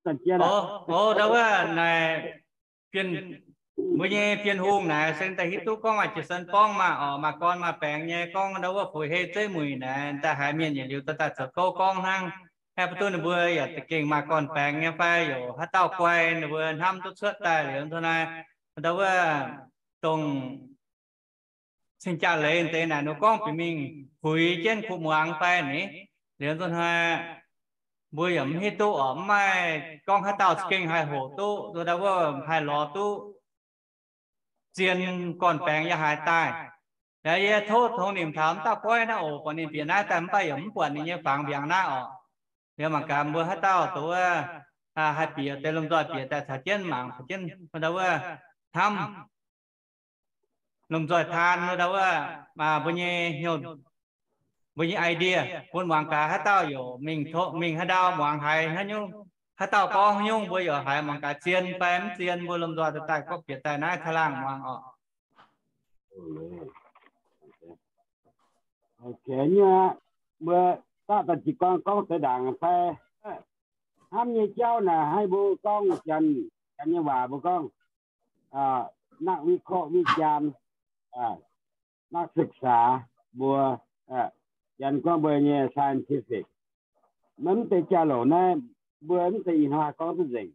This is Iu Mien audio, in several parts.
O, ndau wuov naaic, mbuo nyei Bienh Hungh naaic se daaih hiuv duqv gorngv maaih jiez sin borngv maah oc, maaih gorn maaih baengx nyei, gorngv ndau wuov fuix hei zeiv muic naaic, daaih haiz mienh yietc liuz daaih zoux gouv gorngv hnangv. Haih mv duqv ninh mbuo yaac za'gengh maaih gorn-baengx nyei fai yaac haaix dauh guai ninh mbuo hnamv duqv cuotv daaih liuz nzunc naaiv, ndau wuov dongh cing-jaa-leiz deix naaic ninh gorngv bieqc mingh puix jienv kuv muangx fai ni. Liuz nzunc naaiv mbuo yaac mv hiuv duqv oc, mv maaih gorngv haaix dauh za'gengh haih hoqc duqv, ndau wuov haih lorz duqv zien gorn-baengx yaac haaix daaih. Yaac yie tov tongx nimc taux mv dauh goiv naaiv oc, buatc ninh bieqc naaiv daaih mv baac yaac mv buatc ninh nyei fangx mbiaangx naaiv oc. Liuz mangc gaax mbuo haaix dauh dongh wuov haih bieqc deix lomh nzoih bieqc daaih caux jienv mangc, caux jienv ndau wuov hnamv lomh nzoih taan ndau wuov mbuo nyei hnyouv, mbuo nyei idea bun muangx gaax haaix dauh yaac mingh, mingh haaix ndau muangx haiz haaix nyungc, haaix dauh gorngv haaix nyungc mbuo yaac haiz muangx gaax zien fai mv zien, mbuo lomh nzoih daaih gorngv bieqc daaih naaiv taaih laangh muangx oc. Nyei, mbuo daaih daaih jiez gorn gorngv deix ndaangc fai hnamv nyei jauv naaic, haih mbuo gorngv Janx, Janx nyei waac mbuo gorngv นักวิเคราะห์วิจารณ์, นักศึกษา mbuo, Janx gorngv mbuo nyei scientific. Maiv deix jauv-louc naaiv mbuo mv zeiz ih hnoi gorngv duqv nzengc.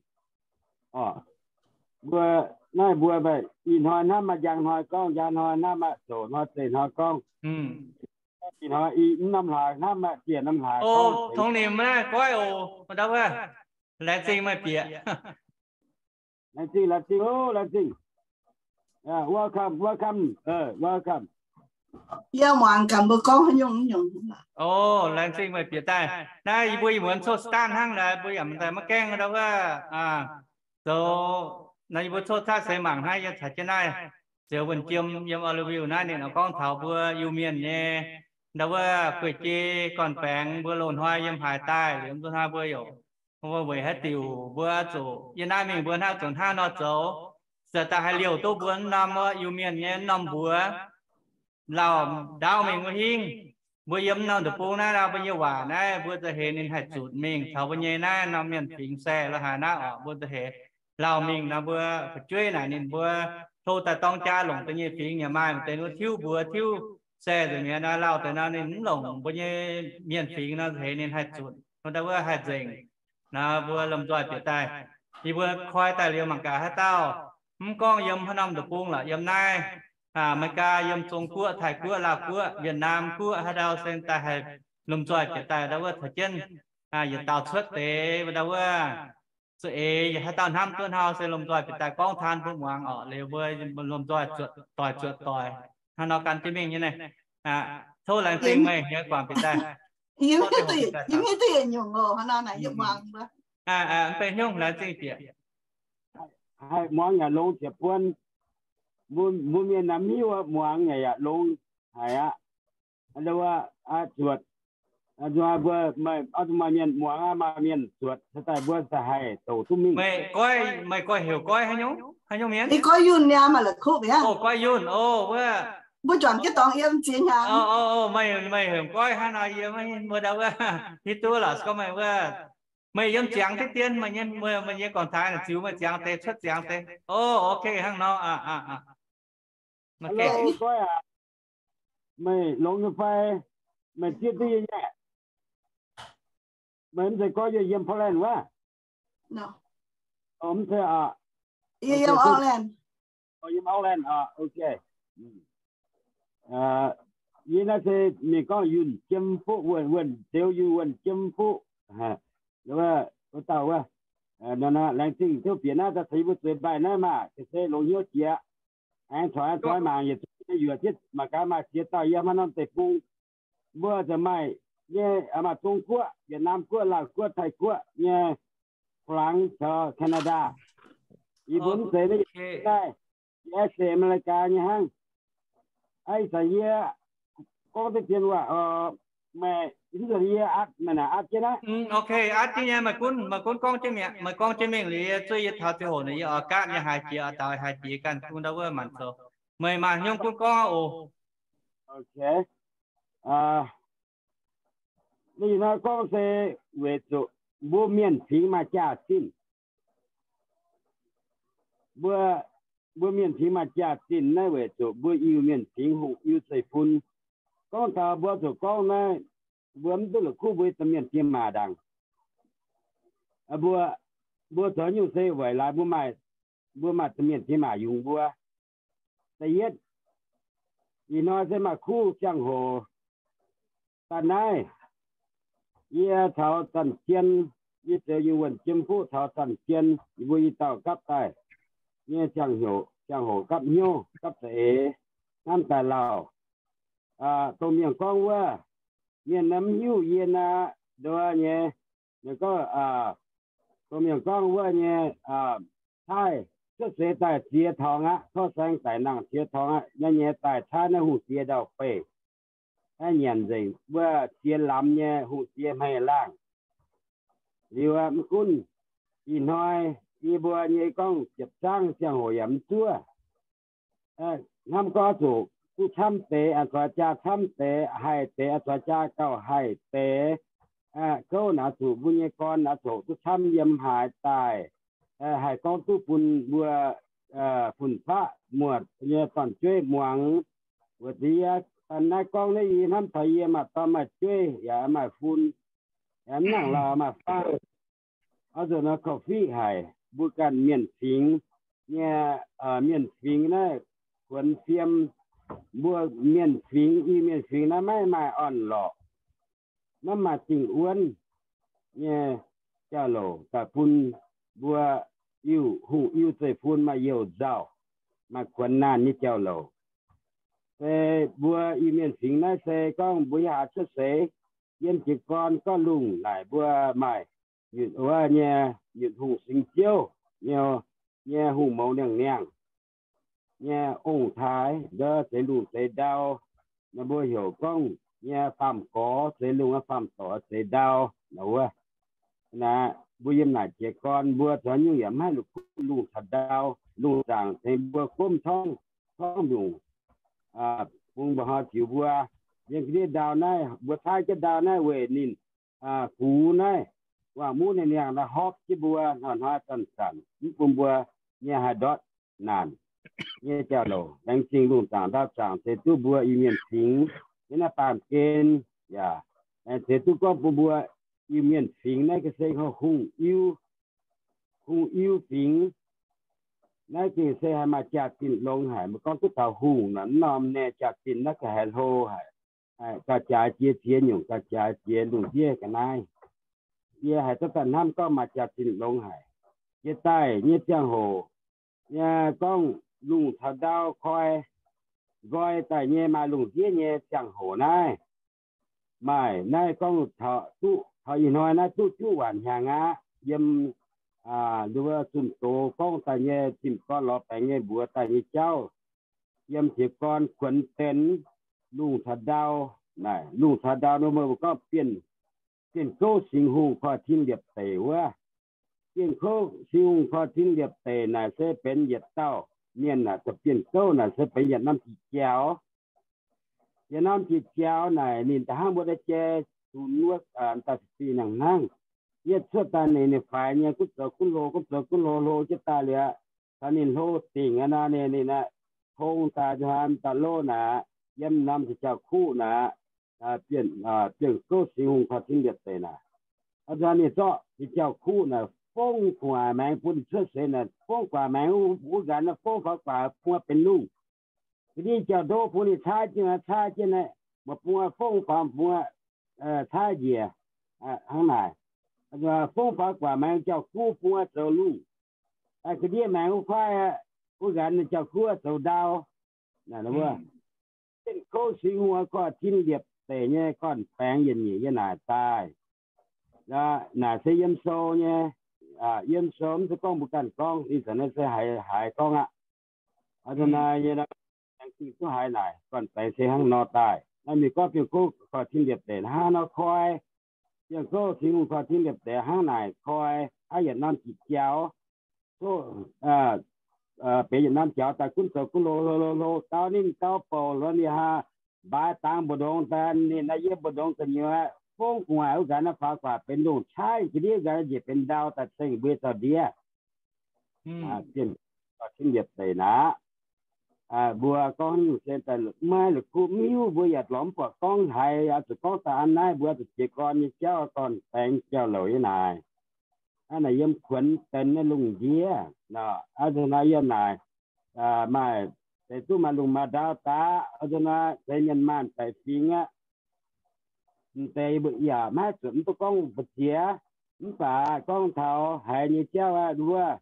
Mbuo naaiv mbuo ih hnoi hnamv maaih njang hnoi gorngv, njang hnoi hnamv maaih zoqc hnoi zeiz hnoi gorngv. Ih hnoi i mv norm hlaax hnamv maaih dieh norm hlaax gorngv. Tongx nimc naaiv goiv oc, ndau wuov, laengz zingh meih bieqc. Laengz zingh, laengz zingh, laengz zingh. Welcome, welcome, welcome. Yie muangx gaax mbuo gorngv haaix nyungc nyungc. O, laengz zingh meih bieqc daaih. Naaiv yie mbuo ih muonz coqv stand hnangv naaic, mbuo yaac daaih maiv gaengh ndau wuov zoux. Naaiv yie mbuo coqv caaiv seix mangc hnangv, yie caux jienv naaiv Ziouc Wuonh Jiem yiem Oreilly-ville naaiv, ninh gorngv taux mbuo Iu-Mienh nyei ndau wuov guei-jei gorn-baengx, mbuo loz-hnoi yiem haaix daaih liuz nzunc hnoi mbuo yaac weic haaix diuc mbuo zuqc yiem naaiv mingh, mbuo hnangv zuqc hnangv nor zoux, ziouc daaih haih liouh duqv mbuo norm Iu-Mienh nyei norm mbuox lauh ndaauv mingh wuov hingv. Mbuo yiem norm deic-bung naaiv, mbuo nyei waac naaiv mbuo za'heix ninh haih zutc mingh taux mbuo nyei naaiv norm mienh fingx sai lo haaix naaiv oc, mbuo za'heix lauh mingh nor mbuo fu'jueiv naaic ninh mbuo hlo daaih dorng jaa longc deix nyei fingx yaac maaih, deix nu tiuv mbuox tiuv sai nzengc mi'aqv nor, lauh deix nor ninh mv longc mbuo nyei mienh fingx nor, za'heix ninh haih zutc, ndau wuov haih nzengc. Nor mbuo lomh nzoih bieqc daaih, yie mbuo koi daaih liuz mangc gaax haaix dauh mv gorngv yiem haaix norm deic-bung lorqc, yiem naaiv Aa, America, yiem Zong Guoqv, Taiv Guoqv, Laauh Guoqv, Vietnam Guoqv, haaix ndau se daaih haih lomh nzoih bieqc daaih ndau wuov caux jienv yietc dauh cuotv deix ndau wuov za'eix, haaix dauh hnamv duqv hnau se lomh nzoih bieqc daaih gorngv taan bun muangx orqc. Liuz mbuo lomh nzoih zuotc doic zuotc doic hnangv nor gan jienv mingh nyei naaiv. Tov laengz zingh meih nyei guangc bieqc daaih. Mv benx hnyouv, laengz zingh bieqc. Haih muangx yaac longx ziepc buonc. Mbuo mienh naaiv mv hiuv, muangx yaac yaac longx haic aqv. Zuotc, mbuo maaih mienh muangx aqv, maaih mienh zuotc, se daaih mbuo se haih douc duqv mingh. Meih goiv heuc goiv haaix nyungc? Haaix nyungc mienh? Goiv yunh, mbuo juangc jienv dorngx yiem ziex hnyangx. Meih heuc goiv hnangv nor, yie mbuo ndau wuov hiuv duqv lorqc, gorngv meih wuov, meih yiem ziangx diqv dien, meih nyei, meih nyei gorngv taaix naaic ziux meih ziangx deix, cuotv ziangx deix. O, ok, hnangv nor. Goiv aac, meih longx nyei fai? Meih zieqv duqv yie nyei? Meih mv zeiz goiv yie yiem Portland wuov? Mv zeiz aac. Yiem Auckland. Ok. Yie naaiv se mienh gorngv yunh jiem fuqv, wuonh, wuonh zeux yunh wuonh jiem fuqv. Wuov dauh wuov, laengz zingh tov bieqc naaiv daaih caux yie mbuo zueiz mbaih naaiv maah, ga'sie longx hnyouv jiex. Aengx corc aengx zoi mangc yietc zungv nyei yuoqc zieqv mangc gaax maaih ziex dauh yiem haaix norm deic-bung. Mbuo za'gengh maaih nyei, maaih Zong Guoqv, Yietc Naamh Guoqv, Laauh Guoqv, Taiv Guoqv nyei, Faa^lang caux Canada. Yie mbuo mv zeiz naaiv, U S A, America nyei hnangv. Ih zanc yie gorngv deix dien waac, meih mv zeiz yie atv, meih naaic atv jienv aqv. Ok, atv jienv nyei, meih gunv, meih gunv gorngv jienv mi'aqv. Meih gorngv jienv mingh liuz, yie zuov yie taux ziangh hoc naaic yie oix gaatv nyei haiz jiex, oix daux haiz jiex ganh bun ndau wuov maanc zoux. Meih maaih hnyouv gunv gorngv aqv oc. Ninh nor gorngv se weic zuqc mbuo mienh fingx maaih jaax-zinh. mbuo, mbuo mienh fingx maaih jaax-zinh naaiv weic zuqc mbuo Iu-Mienh fingx hungh Iu zeiv-fun. Gorngv taux mbuo zuqc gorngv naaiv, mbuo mv duqv la'kuqv mbuo mienh fingx maac ndaangc. Mbuo, mbuo zoux nyungc se weic laaix mbuo maaih, mbuo maaih mienh fingx maac yungz mbuo. Da'yietv, ih hnoi se maaih kuv ziangh hoc daaih naaiv, yie caux Zanc Jien, yie ziouc yie wuonh jiem fuqv caux Zanc Jien, yie mbuo i dauh gapv daaih nyei ziangh hoc, ziangh hoc gapv hnyouv gapv za'eix hnamv daaih lauh. Dongh mienh gorngv wuov, mienh naaiv mv hiuv yie naaiv nduov nyei. Ninh gorngv, dongh mienh gorngv wuov nyei, caaiv cuotv seix daaih ziex torngx aqv, tov saeng daic nangh ziex torngx aqv, naaiv nyei daaih caaiv naaiv hungh diex ndau-beih, aeqv, nyanc nzengc wuov ziex lamz nyei hungh diex hmei laangh. Liuz mv gunv ih hnoi yie mbuo nyei gorngv ziepc zangv ziangh hoc yaac mv zuov. Hnamv gorngv zuqc duqv camv deix, a'zoix jaa camv deix, haih deix, a'zoix jaa gauh haih deix. Gouv naaic zuqc mbuo nyei gorn naaic zoqc duqv camv yiem haaix daaih, haih gorngv duqv bun mbuo fun-faqv muotc nyei dorn-jueiv muangx. Weic zuqc yie daaih naaiv gorngv naaiv, yie hnamv taux yie maaih dorn maaih jueiv yaac maaih fun, yaac mv nangc lauh maaih faang. Oix zuqc nor korv-fiqv haic mbuo ganh mienh fingx nyei, mienh fingx naaiv kuonx fiem. Mbuo mienh fingx, Iu-Mienh fingx naaiv maiv maaih orn-lorqc, maiv maaih dingh wuonv nyei jauv-louc daaih bun mbuo Iu-Hungh Iu zeiv-fun maaih youh nzauh, maaih kuonx naanh nyei jauv-louc. Se mbuo Iu-Mienh fingx naaiv se gorngv mbuo haaix cuotv seix yiem jiez gorn gorngv lungh naaic mbuo maaih nyutc wuov nyei, nyutc hungh singx ziouv nyei, nyei hungh mouz niangh-niangh nyei ong-taaix, ndov zeix lungh zeix ndau. Naaiv mbuo heuc gorngv nyei faam-gorx zeix lungh, faam-dorc zeix ndau. Naaiv wuov, naaiv mbuo yiem naaic jiez gorn mbuo zoux nyungc yaac maiv haih lungh caux ndau. Lungh zaangc tengx mbuo gomv torngv, torngv nyungc, bungx mba'hnoi ziux mbuo. Yiem ga'ndiev ndau naaiv, mbuo caaiv jienv ndau naaiv weic ninh gux naaiv, waac-muv niangh-niangh naaiv horpc jienv mbuo hnoi-hnoi zanc-zanc, mv bun mbuo nyei haih ndortv naanc nyei jauv-louc. Laengz zingh lungh zaangc ndau zaangc ceix duqv mbuo Iu-Mienh fingx nyei naaiv baamh gen, yaac laengz zingh duqv gorngv bun mbuo Iu-Mienh fingx naaiv ga'sie hungh Iu, hungh Iu fingx. Naaiv gengh se haih maaih jaax-zinh longx haic. Mbuo gorngv duqv taux hungh nor, mv norm nyei jaax-zinh naaiv ga'haiz hlo haic. Gauh jaaix jiex ziex nyungc, gauh jaaix jiex lungh ndiev ga'naaiv. Yie haiz duqv daaih hnamv gorngv maaih jaax-zinh longx haic. Jiex daaih nyei ziangh hoc, yie gorngv lungh caux ndau koi nqoi daaih nyei maaih lungh ndiev nyei ziangh hoc naaiv. Maaih naaiv gorngv taux duqv, taux ih hnoi naaiv duqv juqv waanc hnyangx aqv. Yiem nduov zunh doz gorngv daaih nyei zimh gorn lorz baengx nyei mbuox daaih nyei jauv, yiem jiez gorn kuonx benx lungh caux ndau. Naaic lungh caux ndau nor, meih mbuo gorngv Bienh, Bienh Gouv Singx Hungh korv-tin liepc deic wuov. Bienh Gouv Singx Hungh korv-tin liepc deic naaic se benx yietc dauh mienh naaic, Bienh Gouv naaic se benx yietc norm jiex jaux. Yietc norm jiex jaux naaic ninh da'hnangv mbuo daaih jai dunx wuov, daaih fih nangh hnangv. Yietv cuotv daaih ninh, ninh faix nyei, gunv zoux gunv hlo, gunv zoux gunv hlo, hlo jienv daaih liuz, taux ninh hlo dingc aqv nor, ninh, ninh tong daaih nzuonx daaih lov naaic, yiem norm jiex jaux kuv naaic, Bienh, Bienh Gouv Singx Hungh korv-tin liepc deic naaic. Nzuonx ninh zorqv jiex jaux kuv naaic fongv gu'nguaaic maengx bun ninh cuotv seix naaic, fongv gu'nguaaic maengx wuov nqanx fongv faaux gu'nguaaic bun benx lungh. Ga'ndiev jauv-ndoqv bun ninh caaiv jienv, caaiv jienv naaic, maaih bun fongv faaux bun caaiv njiec hnangv naaic. Fongv faaux gu'nguaaic maengx jauv-kuv bun zoux lungh. Ga'ndiev maengx wuov kuaaiv, wuov nqanx jauv-kuv zoux ndau. Naaic wuov, Bienh Gouv Singx Hungh korv-tin liepc deic nyei gorn-baengx yietc nyeic yiem naaic daaih. Naaic se yiem sou nyei, yiem sou mv zeiz gorngv mbuo ganh gorngv, ih zanc naaiv se haiz haiz gorngv aqv. A'naaiv nyei, aengx dingh duqv haiz naaic gorn-baengx se hnangv nor daaih. Naaiv mingh gorngv Bienh Gouv korv-tin liepc deic hnangv nor koi, Bienh Gouv Singx Hungh korv-tin liepc deic hnangv naaic koi, hnangv yietc norm jiex jaux, benx yietc norm jaux daaih gunv zoux gunv hlo hlo hlo hlo, dau ninh dau bouc lorz ninh haa, mbaaix dangx mbu'ndongx daaih, ninh naaiv yiem mbu'ndongx gu'nyuoz, fongv gu'nguaaic wuov nqanx naaiv faaux gu'nguaaic benx lungh, caaiv ga'ndiev nqanx njiec benx ndau daaih ceng mbuo zoux ndiev. Bienh Tin Liepc Zeic naaic. Mbuo gorngv nyungc se daaih maiv la'kuqv mv hiuv, mbuo yaac lorz mv buatc gorngv haaix, oix zuqc gorngv daaih hnangv naaiv, mbuo zuqc jiez gorn nyei jauv, gorn-baengx jauv-louc nyei naaic. Aa, naaic yiem kuonx benx naaiv lungh ndiev nor, aa, naaiv yiem naaic maaih deix duqv maaih lungh maaih ndau daqv, aa, naaiv deix mienh maanh daic fingx aqv. M'deix yaac maiv zuqc mv duqv gorngv mbu'ziex, mv baac gorngv taux haiz nyei jauv aqv, wuov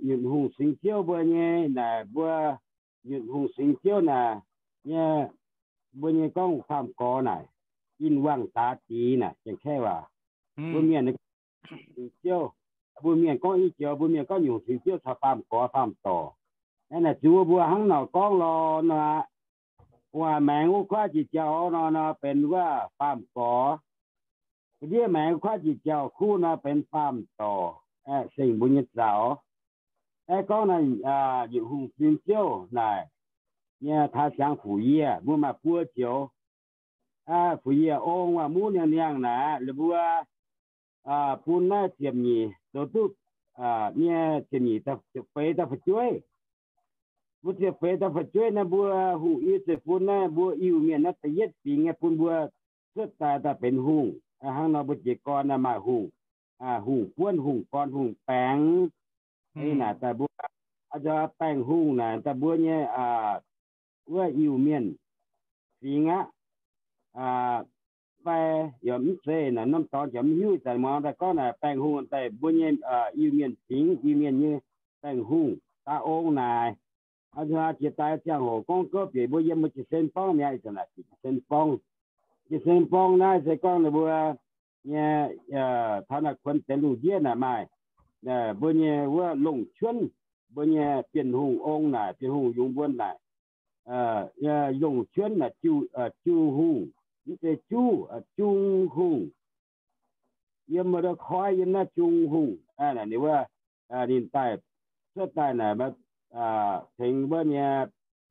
nyutc hungh singx ziouv mbuo nyei naaic, mbuo nyutc hungh singx ziouv naaic nyei, mbuo nyei gorngv faam-gorx naaic, in wangh daaix dic naaic, Janx-Kaeqv waac. Mbuo mienh singx ziouv, mbuo mienh gorngv i joux, mbuo mienh gorngv nyutc hungh singx ziouv caux faam-gorx faam-dorc. Naaiv naaic zuqc mbuo hnangv nor gorngv lorqc nor aqv. Gu'nguaaic maengx wuov kuaaiv jiex jauv nor, nor benx wuov faam-gorx. Ga'ndiev maengx wuov kuaaiv jiex jauv kuv nor benx faam-dorc. Aeqv, seng mbuo nyei zaux. Aeqv, gorngv naaiv nyutc hungh singx ziouv naaic nyei taaix siangx fu'yiev, mbuo maaih buo joux. Fu'yiev ong waac muv niangh niangh naaic, la'buo bun naaiv ziepc nyeic zoux duqv nyei ziepc nyeic, ziepc feix daaih fu'jueiv. Mbuo ziepc feix daaih fu'jueiv naaiv, mbuo hungh i zeiv bun naaiv mbuo Iu-Mienh naaiv da'yietv fingx nyei bun mbuo cuotv daaih daaih benx hungh. Hnangv nor mbuo jiez gorn naaiv maaih hungh, hungh buonv, hungh gorn, hungh baengx. Naaic daaih mbuo baengh hungh naaic daaih mbuo nyei wuov Iu-Mienh fingx aqv. Fai yaac mv zeiz naaic norm dorngx jaax mv hiuv, ih zanc muangx daaih gorngv naaic baengh hungh daaih mbuo nyei Iu-Mienh fingx, Iu-Mienh nyei baengh hungh daaih ong naaic. Jiex daaih ziangh hoc gorngv gouv bieqc mbuo yiem mbuo Jiex-Sen Borngv mi'aqv, ih zanc naaic Jiex-Sen Borngv. Jiex-Sen Borngv naaiv se gorngv ninh mbuo nyei taux naaic kuonx deix lungh ndiev naaic maaih mbuo nyei wuov longc cuonv, mbuo nyei Bienh Hungh ong naaic, Bienh Hungh yungz mbuo naaic, longc cuonv naaic Jiu Hungh, mv zeiz Juv, Jung Hungh. Yiem mbuo ndau koi yiem naaiv Jung Hungh, ninh wuov, ninh daaih cuotv daaih naaic tengx wuov nyei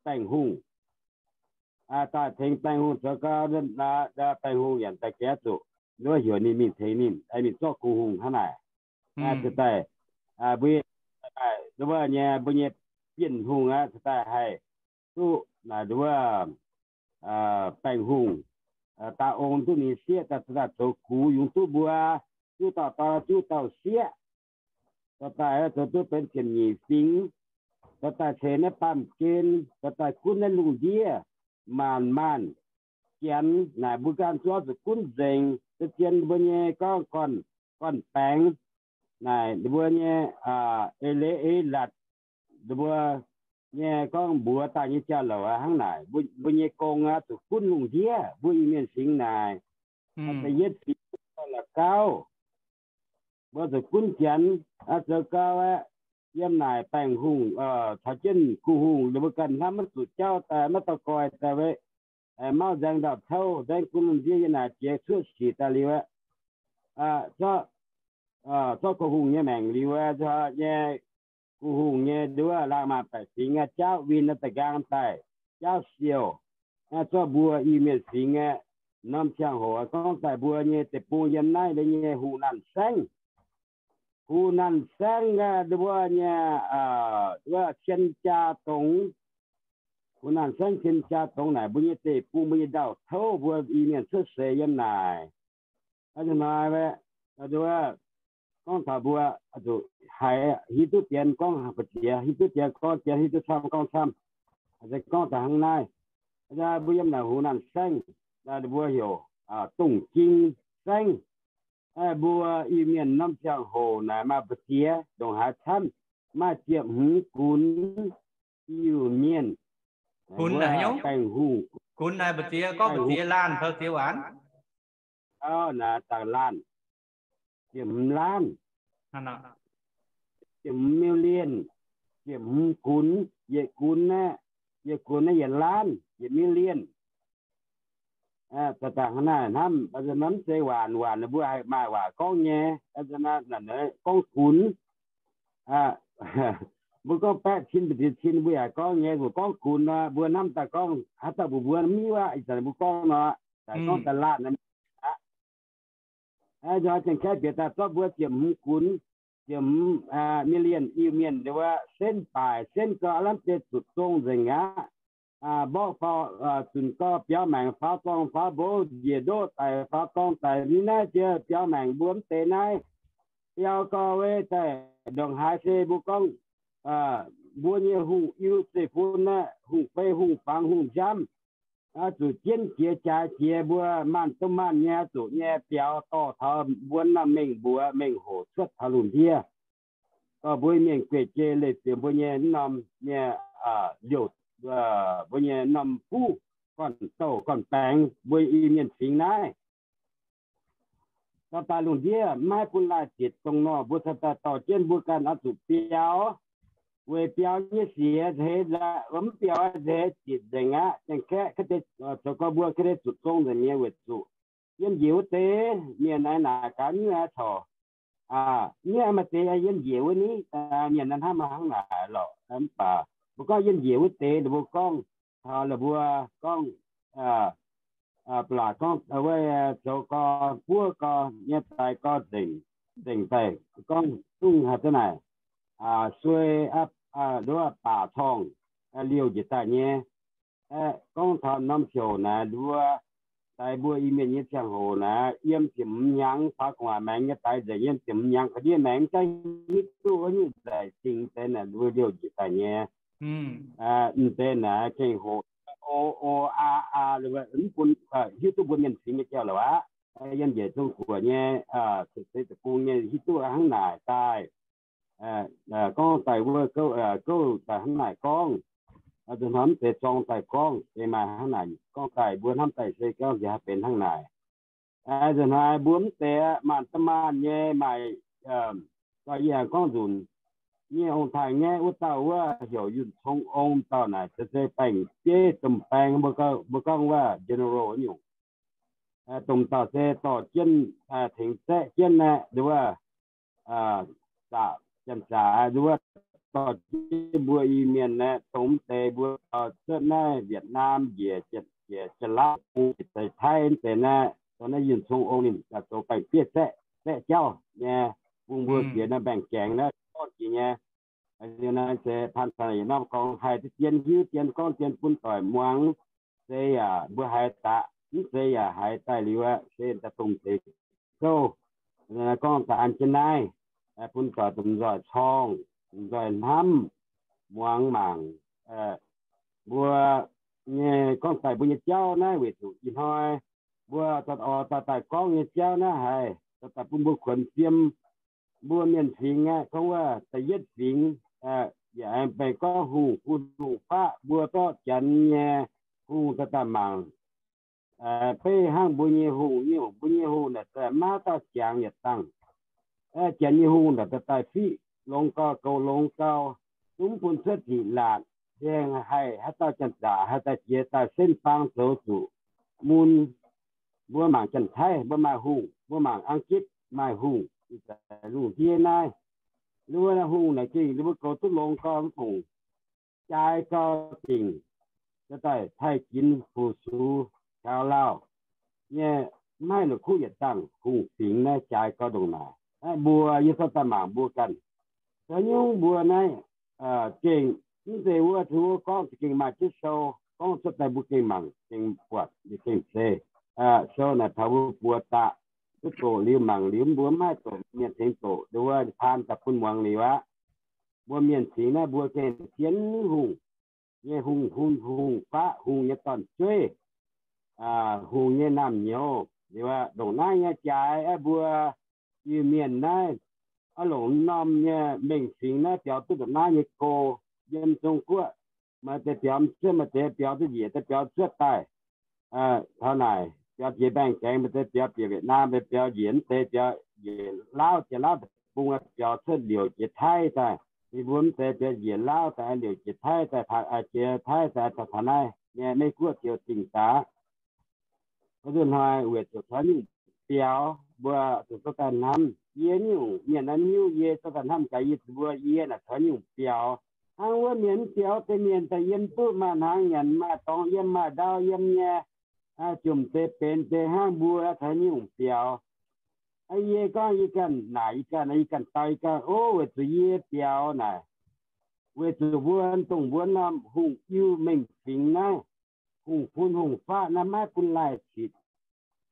Baengh Hungh, daaih tengx Baengh Hungh zoux gau, Baengh Hungh yaac daaih gaeqv zuqc wuov heuc ninh mingh tengx ninh, mingh zorqv Gu Hungh hnangv naaic. Ziouc daaih mbuo, wuov nyei mbuo nyei Bienh Hungh aqv, ziouc daaih haih duqv naaic wuov Baengh Hungh daaih ong duqv ninh sieqv, daaih zoux gux yungz duqv mbuo juqv dauh dorn, juqv dauh sieqv. Dorh daaih zoux duqv benx ziepc nyeic fingx, dorh daaih ceix naaiv baamh gen, dorh daaih gunv naaiv lungh ndiev maanc maanc. Janx naaic mbuo ganh zuov zuqc gunv nzengc, se zien mbuo nyei gorngv gorn-baengx naaic mbuo nyei eix leiz eix latc, mbuo nyei gorngv mbuox daaih nyei jauv-louc aqv. Hnangv naaic mbuo nyei gong aqv, zuqc gunv lungh ndiev mbuo Iu-Mienh fingx naaic. Da'yietv fingx la'gauv, mbuo zuqc gunv Janx, zoux gau aeqv, yiem naaic Baengh Hungh caux jienv Gu Hungh ninh mbuo ganh hnamv maiv zuqc jauv daaih, maiv dorh goiv daaih wei, mauv nzaeng ndau-touv nzaeng gunv lungh ndiev yiem naaic jiex cuotv sic daaih liuz aeqv, zorqv Gu Hungh nyei maengc liuz aeqv, nyei Gu Hungh nyei nduov laangz maanc baeqc fingx aeqv, jaauv win da'nqaang daaih, jaauv siouh, zorqv mbuo Iu-Mienh fingx aeqv, norm ziangh hoc gorngv daaih mbuo nyei deic-bung yiem naaiv nyei Hunan Saengv. Hunan Saengv aeqv, nduov nyei wuov cien jaa dongx. Hunan Saengv cien jaa dongx naaic mbuo nyei deic-bung, mbuo nyei ndau-touv, mbuo Iu-Mienh cuotv seix yiem naaic. Hnoi gorngv taux mbuo zuqc haiz hiuv duqv dien gorngv mbu'ziex, hiuv duqv dien gorngv dien, hiuv duqv camv gorngv camv. Se gorngv taux hnangv naaiv, mbuo yiem naaic Hunan Saengv, mbuo heuc Dongh Jing Saengv. Mbuo Iu-Mienh norm ziangh hoc naaic maaih mbu'ziex ndongc haaix camv, maaih ziepc hmz gunx Iu-Mienh. Baengh Hungh, gunx naaic mbu'ziex gorngv mbu'ziex laanh taux ziex waanc, naaic dangh laanh, ziepc hmz laanh, ziepc hmz million, ziepc hmz gunx, yietc gunx aeqv, yietc gunx naaiv yietc laanh, yietc million. Dangh dangh naaiv hnamv mv zeiz waanc, waanc mbuo haih maaih waac gorngv nyei, gorngv gunx. Mbuo gorngv baeqv cin mbu'ziex cin mbuo yaac gorngv nyei, mbuo gorngv gunx nor mbuo hnamv daaih gorngv haaix dauh mbuox mbuo mv hiuv aqv. Ih zanc mbuo gorngv nor, gorngv daaih laanh aqv. Nzunc Janx-Kaeqv bieqc daaih zorqv mbuo ziepc hmz gunx, ziepc hmz million Iu-Mienh wuov, senv baaic senv gau, aav lamh deix zuqc zong nzengc aqv. Mborqv faaux, zunc gau biaux maengc faaux zorng faaux mbox, njiec ndoqv daic faaux zorng daic, ninh naaiv jiex biaux maengc mbuo mv deix naaiv. Biaux gau wuov daaih ndongc haaix se mbuo gorngv mbuo nyei hungh Iu-Zeiv fun aeqv, hungh fei hungh fangx hungh njamv, zuqc jienv jiex jaaix jiex mbuo maanh domh maanh nyei zuqc nyei biaux dorh taux mbuo norm mengh mbuox mengh hoc cuotv taux lungh ndiev. Dorh mbuo mienh gueic jei leiz-fioux mbuo nyei norm nyei liouh, mbuo nyei norm fuqv gorn-douh gorn-baengx mbuo Iu-Mienh fingx naaiv. Dorh daaih lungh ndiev maiv bun laih zitc dongh nor, mbuo cingx daaih dorh jienv mbuo ganh oix zuqc biaux. Weic biaux nyei siec nzeix nzaqc, mv biaux nzeix zitc nzengc aqv. Zengc kaeqv, zoux gorx mbuo ga'deix zuqc zong nzengc nyei weic zuqc yiem njiec wuov deix mienh naaiv naaic gaax nyuoqv aqv corc. Nyuoqv aqv, maaih deix yiem njiec wuov ni, mienh naaiv hnamv hnangv naaic lorqc. Mv baac mbuo gorngv yiem njiec wuov deix, ninh mbuo gorngv taux la'mbuo gorngv, ba'laqc gorngv wuov zoux gorx buov gorx nyei daaih gorx nzengc, nzengc daaih gorngv zungv haaix zanc naaic suei, nduov baac corngh liouh njiec daaih nyei. Gorngv taux norm heuc naaic nduov, daix mbuo Iu-Mienh nyei ziangh hoc naaic, yiem ziepc hmz hnyangx faaux gu'nguaaic maengx nyei daix nzengc, yiem ziepc hmz hnyangx ga'ndiev maengx jaav hiuv duqv wuov nyungc nzaic sing deix naaic nduov liouh njiec daaih nyei. M'deix naaic gengh hoqc o, o, aa, aa, mv bun hiuv duqv mbuo mienh fingx nyei jauv-louc aqv. Yiem njiec Zong-Guoqv nyei, se deic-bung nyei hiuv duqv hnangv naaic daaih. Gorngv daaih wuov gouv daaih hnangv naaic gorngv, nzunc hnoi mv deix zorng daaih gorngv deix maaih hnangv naaic gorngv daaih mbuo hnamv daaih se gorngv nziex haih benx hnangv naaic. Nzunc hnoi mbuo mv deix maanh domh maanh nyei maaih gorx-youz gorngv nzunc nyei ong-taaix-ngaeqv wuov dauh wuov heuc Yunh Cong Ong dauh naaic se baeng-bieiv domh baeng, mbuo gorngv wuov general nyungc. Domh dauh se dorh jienv tengx zaeqv jienv naaiv nduov zaqc janx-zaqc nduov dorh jienv mbuo Iu-Mienh naaiv dongh mv deix mbuo cuotv naaiv Vietnam njiec, njiec Janx-Laauv bung njiec Taiv mv deix naaiv, dongh naaiv Yunh Cong Ong ninh zoux baeng-bieiv zaeqv, zaeqv jauv nyei, bun mbuo jiex naaiv mbaengx-gaengx naaiv gorngv jiex nyei. Liuz naaiv se Paan Cang yietc norm gorngv haih dien hiuv dien gorngv dien bun doic muangx, se yaac mbuo haiz daqc, mv zeiz yaac haiz daaih liuz aqv, se daaih dongh deix gouv gorngv daaih an jienv naaiv bun doic domh nzoih corngh, nzoih hnamv, muangx mangc. Mbuo nyei gorngv daaih mbuo nyei jauv naaiv weic zuqc ih hnoi mbuo oix daaih gorngv nyei jauv naaiv haiz daaih bun mbuo kuonx fiem mbuo mienh fingx aqv. Gorngv wuov da'yietv fingx, yaac aengx benx gorngv hungh gu hungh faqv mbuo zorqv Janx nyei hungh daaih daaih mangc. Beiv hnangv mbuo nyei hungh nyungc, mbuo nyei hungh naaic daaih maiv dauh jangx yietc dangh. Janx nyei hungh naaic daaih daaih fiqv longx gau, goux longx gau, zungv bun cuotv ziqc laatc, haih haaix dauh janx-zaqc haih daaih jiex daaih senv faang zoux zuqc mun. Mbuo mangc Janx-Taiv mbuo maaih hungh, mbuo mangc Ang-gitv maaih hungh, lungh ndiev naaiv, mbuo hungh naaic gengh mbuo goux duqv longx gau mv fungc, jaaix gau dingc, daaih taaih ginx fu-sux taux lauh nyei, maiv la'kuqv yietc dangh. Hungh fingx naaiv jaaix gau ndongc naaic. Mbuo yie zorqv daaih mangc mbuo ganh, caux nyungc mbuo naaiv gengh mv zeiz wuov tov gorngv za'gengh maaih jienv sou gorngv cuotv daaih mbuo gengh mangc gengh buatc gengh seix. Sou naaic taux mbuo buoz daqc, duqv doqc liuz mangc liuz mbuo mv haih doqc mienh tengx doqc, nduov paan daaih bun muangx liuz aqv. Mbuo mienh fingx naaiv mbuo gengh zien hungh nyei hungh, hungh, hungh faqv, hungh nyei dorn-jueiv, hungh nyei naamh nyouz. Liuz ndongc naaiv nyei jaaix aeqv, mbuo Iu-Mienh naaiv oix longc norm nyei mengh fingx naaiv biaux duqv ndongc naaiv nyei go. Yiem Zong-Guoqv maaih deix biaux cuotv, maaih deix biaux duqv njiec deix biaux cuotv daaih. Taux naaic biaux jiex mbaengx-gaengx, maaih deix biaux bieqc Việt Nam, maaih biaux njiec mv deix biaux njiec Laauv, jiex Laauv deic-bung biaux cuotv liouc jiex Taiv daaih. Ninh mbuo mv deix biaux njiec Laauv daaih liouc jiex Taiv daaih, jiex Taiv daaih taux naaiv nyei Meiv-Guoqv ziouc dingh daaih. Wuov nzunc hnoi weic zuqc caux nyungc biaux mbuo zuqc zorqv daaih hnamv. Yie nyungc mienh naaiv hiuv yie zorqv daaih hnamv gaax yie zuqc mbuo yie naaic caux nyungc biaux. Hnangv wuov mienh mv biaux deix mienh daaih yiem duqv maaih hnaangx nyanc, maaih dorngx yiem, maaih ndau yiem nyei, jomc deix benx deix hnangv mbuo caux nyungc biaux. Yie gorngv yie ganh naaic yie ganh, yie ganh dau yie ganh, O, weic zuqc yie biaux naaic, weic zuqc mbuo dongh mbuo norm hungh Iu-Mienh fingx naaiv, hungh fun hungh faqv naaiv maiv bun laih zitc.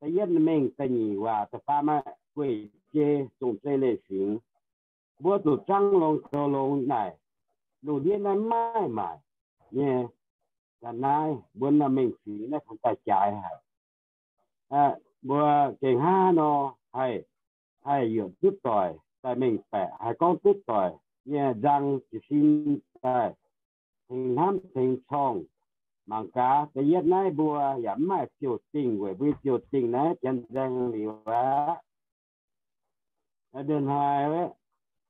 Da'yietv mengh, da'nyeic waac, da'faam maaih gueic jei zong-zei leiz-fingx. Mbuo zuqc zaangv longx goux longx naaic, lungh ndiev naaiv maiv maaih nyei. Ga'naaiv mbuo norm mengh fingx naaiv kungx daaih jaaix haic. Mbuo gengh hnangv nor haih, haih yuoqc duqv doic daaih mengh baeqc, haih gorngv duqv doic nyei nzang jiez sin daaih tengx hnamv tengx corngh. Mangc gaax, da'yietv naaiv mbuo yaac mv maaih ziouc dingh weic mbuo ziouc dingh naaiv janx nzaeng liuz aqv.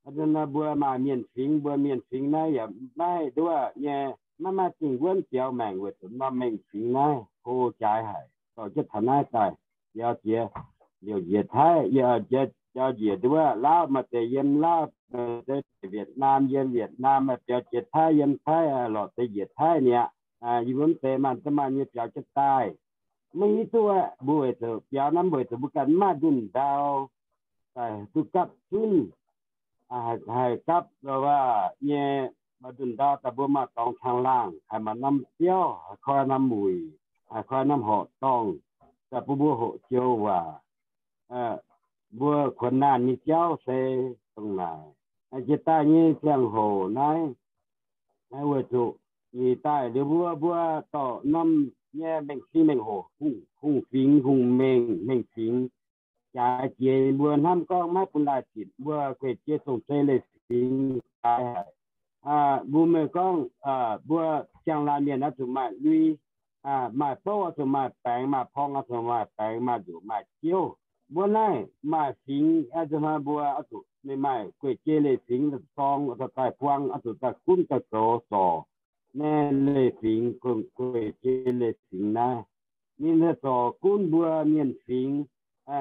Hnoi mbuo maaih mienh fingx, mbuo mienh fingx naaiv yaac maiv nduov nyei, maiv maaih dingh wuonv biaux maengc weic zuqc norm mengh fingx naaiv hlo jaaix haic. Dorh jienv taux naaiv daaih, yie jiex liouc njiec Taiv, yie jiex njiec nduov Laauv, maaih deix yiem Laauv, maaih deix Vietnam, yiem Vietnam, maaih biaux jiex Taiv, yiem Taiv, lorz deix njiec Taiv mi'aqv. Yie mbuo mv deix maaih, maaih nyei biaux jienv daaih. Maiv hiuv duqv aeqv, mbuo weic zuqc biaux naaiv weic zuqc mbuo ganh mv maaih ndunh ndau daaih duqv gapv zunv, haih gapv nyei, maaih ndunh ndau daaih mbuo maaih dorngx caangh laangh, haih maaih norm biauv, haih koi norm wuic, haih koi norm horqc dorngh, daaih bun mbuo hoqc joux waac. Mbuo kuonx naanh nyei jauv se dongh naaic. Jiex daaih nyei ziangh hoc naaiv, weic zuqc nyic daaih liuz mbuo, mbuo dorh norm nyei mengh fingx mengh hoc, hungh fingx hungh mengh mengh fingx jaaix jiex, mbuo hnamv gorngv maiv bun laih zitc, mbuo gueic jei zong-zei leiz-fingx jaaix haic. Mbuo meih gorngv mbuo ziangh laanh mienh oix zuqc maaih lui, maaih bouv oix zuqc maaih baengx, maaih porng oix zuqc maaih baengx, maaih nzuqc maaih jiouv. Mbuo naaiv maaih fingx, nzunc hnoi mbuo oix zuqc maaih gueic jei leiz-fingx, dorng oix zuqc daaih buang, oix zuqc daaih gunv daaih goux zorc naaiv leiz-fingx, gueic jei leiz-fingx naaiv. Ninh zorc gunv mbuo mienh fingx,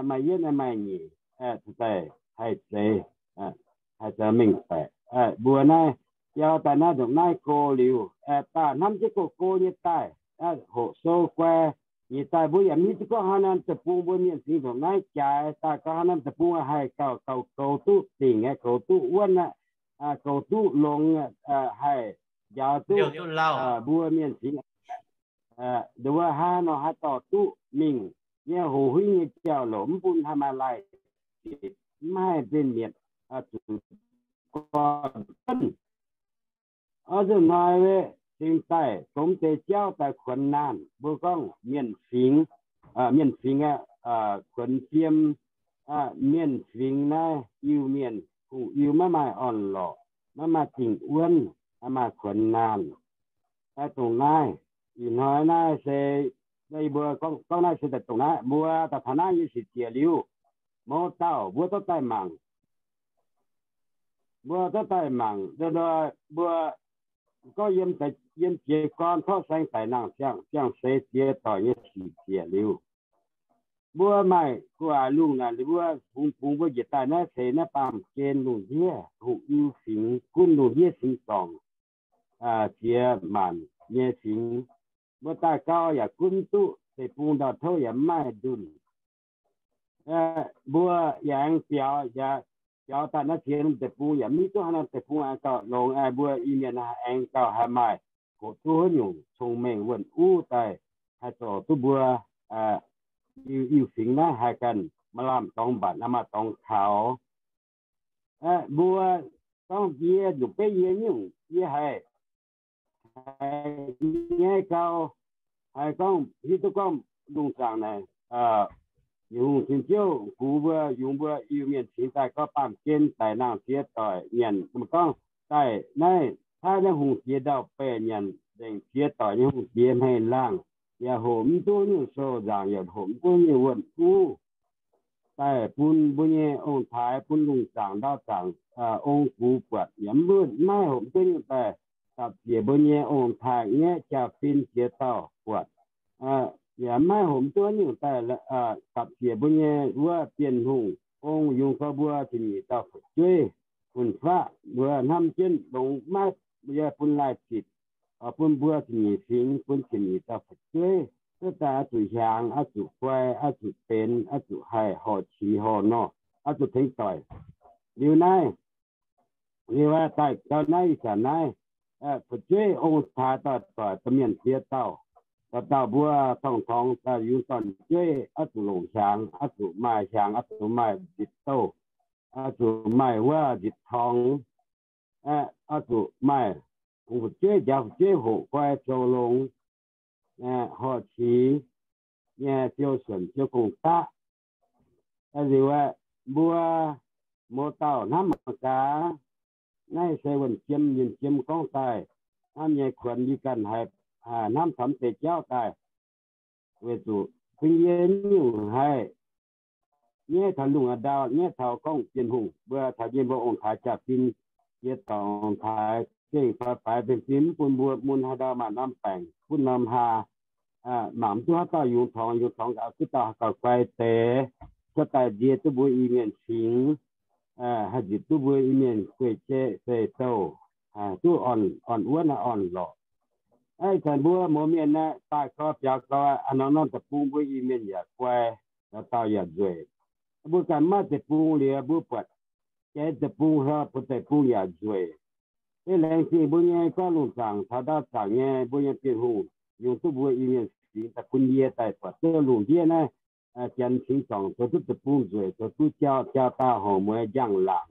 maaih yietv maaih nyic, daaih haih zeiz, haih zoux mengh baeqc. Mbuo naaiv biaux daaih naaiv ndongc naaiv go liuz, daaih hnamv jienv go go nyei daaih, hoqc sou guai nyei daaih, mbuo yaac mv hiuv duqv gorngv haaix norm deic-bung mbuo mienh fingx ndongc naaiv jaaix daaih, gorngv haaix norm deic-bung haih gauh, gauh goux duqv dingc, goux duqv wuonv aqv, goux duqv longx, haih njaaux duqv mbuo mienh fingx nduov hnangv nor haih dorh duqv mingh nyei hoc huingv nyei jauv-louc, mv bun haih maaih laih zitc, mv haih mbenc mietc, zuqc gorn-buonv. Oix zuqc hnoi cingx daaih gomv deix jauv daaih kuonx naanh. Mbuo gorngv mienh fingx, mienh fingx aeqv, kuonx fiem, mienh fingx naaiv Iu-Mienh, hungh Iu maiv maaih orn-lorqc, maiv maaih dingh wuonv, maiv maaih kuonx naanh. Dongh naaiv, ih hnoi naaiv se, yie mbuo gorngv naaiv se daaih dongh naaiv, mbuo daaih taux naaiv nyei sic ziec liuz, mouz dauh mbuo dorh daaih mangc. Mbuo dorh daaih mangc, mbuo gorngv yiem, yiem jiez gorn torqv saeng daic nangh ziangh, ziangh seix ziex doic nyei sic ziec liuz, mbuo maaih gu'nguaaic lungh naaic, mbuo fungx bungx mbuo njiec daaih naaiv seix naaiv baamh gen lungh ndiev hungh Iu fingx, gunv lungh ndiev fingx dorngc, ziex maanc nyei fingx. Mbuo daaih gau yaac gunv duqv deic-bung ndau-touv yaac mv maaih ndunh. Mbuo yaac aengx biaux, biaux daaih naaiv ziex norm deic-bung yaac mv hiuv duqv haaix norm deic-bung aengx gauh longx. Mbuo Iu-Mienh aengx gauh haih maaih hoqc duqv haaix nyungc cong-mengh wuonh uv daaih haih zorc duqv mbuo Iu, Iu fingx naaiv haih ganh maaih lamh dorngx mbatc, maaih dorngx kaux. Mbuo gorngv yie nyungc beiv yie nyungc yie haiz, haiz nyaiv gau, haiz gorngv hiuv duqv gorngv lungh zaangc naaic, yietc hungh cing-ziouv gux mbuo yungz mbuo Iu-Mienh cingx daaih gorngv baamh gen daic nangh ziex doic nyanc, gorngv daaih naaiv, taav naaiv hungh diex ndau-beih nyanc nzengc ziex doic nyei hungh diex hmei laangh, yaac hoqc mv duqv nyungc sou nzaangc, yaac hoqc mv duqv nyungc wuonh uv. Daaih bun mbuo nyei ong-taaix, bun lungh zaangc ndau zaangc, ong gux buatc yaac mv, maiv hoqc mv duqv nyungc daaih dapc ziec mbuo nyei ong-taaix-ngaeqv jaa-fin ziex dauh buatc. Yaac maiv hoqc mv duqv nyungc daaih dapc ziec mbuo nyei wuov Bienh Hungh ong yungz gorx mbuo ziepc nyeic dauh fu'jueiv fun-faqv. Mbuo hnamv jienv longx maiv, mbuo yaac bun laih zitc, bun mbuo ziepc nyeic fingx, bun ziepc nyeic dauh fu'jueiv duqv daaih oix zuqc hiaangx, oix zuqc guai, oix zuqc benx, oix zuqc haih horpc qiex horpc norh. oix zuqc tengx doic. Liuz naaiv, liuz daaih gau naaiv ih zanc naaiv, fu'jueiv ong-taaix doic-doic, domh mienh ziex dauh, dauh dauh mbuo tong-tongx daaih yungz dorn-jueiv oix zuqc longc hiaangx, oix zuqc maaih hiaangx, oix zuqc maaih nzipc douh, oix zuqc maaih wuov nzipc torngx, oix zuqc maaih bungx fu'jueiv, njaaux fu'jueiv hoqc guai zoux longx, horh qix nyei ziou suonc ziou gong-daqv. Liuz aeqv, mbuo mouz dauh hnamv mangc gaax, naaiv se wuonh jiem, yienh jiem gorngv daaih hnamv nyei kuonx yie ganh haiz hnamv taux mv deix jauv daaih. Weic zuqc bun yie nyungc haih nyaiv taux lungh ndau, nyaiv taux gorngv Bienh Hungh mbuo taux nyei mbuo ong-taaix jaa-fin, jiex dorngx taaix gengh faix faix fim fim, mv bun mbuo mun haaix ndau maaih norm baengc, bun norm haa, mangc mv duqv haaix dauh yungz torngx, yungz torngx gauh duqv dauh gauh guai deix, cuotv daaih nzie duqv mbuo Iu-Mienh fingx, haih nzipc duqv mbuo Iu-Mienh guei-jeiv zeih douh, duqv orn-wuonv orn-lorqc. Ih zanc mbuo mouz mienh naaiv daaih gau biaux gau, a'hnoi norm deic-bung mbuo Iu-Mienh yaac guai, dauh dauh yaac nzueic. Mbuo ganh maiv maaih deic-bung liuz, mbuo buatc jaax deic-bung hlou, buatc deic-bung yaac nzueic. Beiv laengz zingh mbuo nyei gorngv lungh zaangc taux ndau zaangc nyei mbuo nyei Bienh Hungh, yungz duqv mbuo Iu-Mienh fingx daaih bun yie daaih buatc duqv lungh ndiev naaiv, janx cingx dorngc zoux duqv deic-bung nzueic, zoux duqv jauv, jauv daaih horngc mueiz njang-laangc,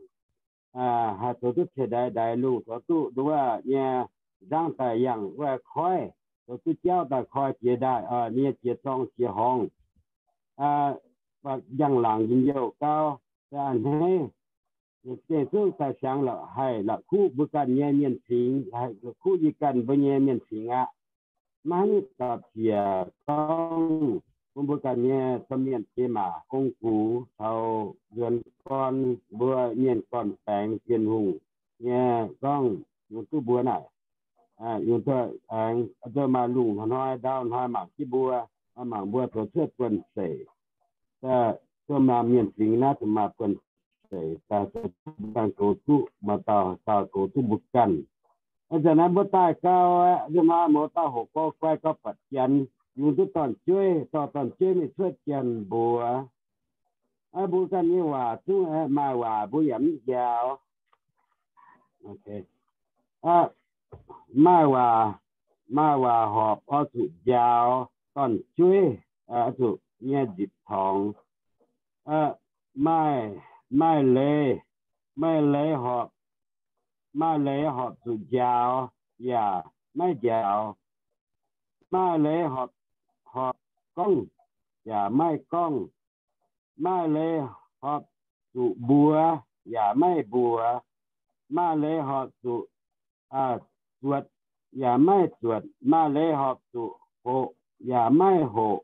haih zoux duqv ceix ndaix ndaix lungh, zoux duqv nduov nyei nzangv daaih yangh wuov koiv, zoux duqv jauv daaih koi jiex ndaaih, nyei jiex zorng jiex horngz, njang-laangc njien-youh gau, a'hneiv, gengh zungv daaih siangx la'haih la'kuqv mbuo ganh nyei mienh fingx, la'haih la'kuqv yie ganh mbuo nyei mienh fingx aqv. Maiv haaix nyungc gapv-ziec gorngv bun mbuo ganh nyei domh mienh jiex maac gong-gux caux nzuonx gorn mbuo mienh gorn-baengx Bienh Hungh nyei gorngv yungz duqv mbuo naaic, yungz duqv aengx maaih lungh hnoi ndau hnoi mangc jienv mbuo, mangc mbuo zoux cuotv buonv-seic, zuqc maaih mienh fingx naaiv zuqc maaih buonv-seic daaih, zoux duqv ganh goux duqv, maaih dauh dauh goux duqv mbuo ganh. Ih zanc naaiv mbuo daaih gau aqv, nzunc hnoi mouz dauh hoqc gau guai gau buatc janx, yungz duqv dorn-jueiv, dorh dorn-jueiv mingh cuotv janx-mbuox. Mbuo ganh nyei waac zungv maaih waac mbuo yaac mv njaaux. Maaih waac, maaih waac horpc oix zuqc njaaux dorn-jueiv, oix zuqc nyei nzipc torngx. Maaih, maaih leiz, maaih leiz horpc, maaih leiz horpc zuqc njaaux yaac maiv njaaux. Maaih leiz horpc, horpc gorngv yaac maiv gorngv. Maaih leiz horpc zuqc mbuox yaac maiv mbuox. Maaih leiz horpc zuqc zuotc yaac maiv zuotc. Maaih leiz horpc zuqc hoqc yaac maiv hoqc.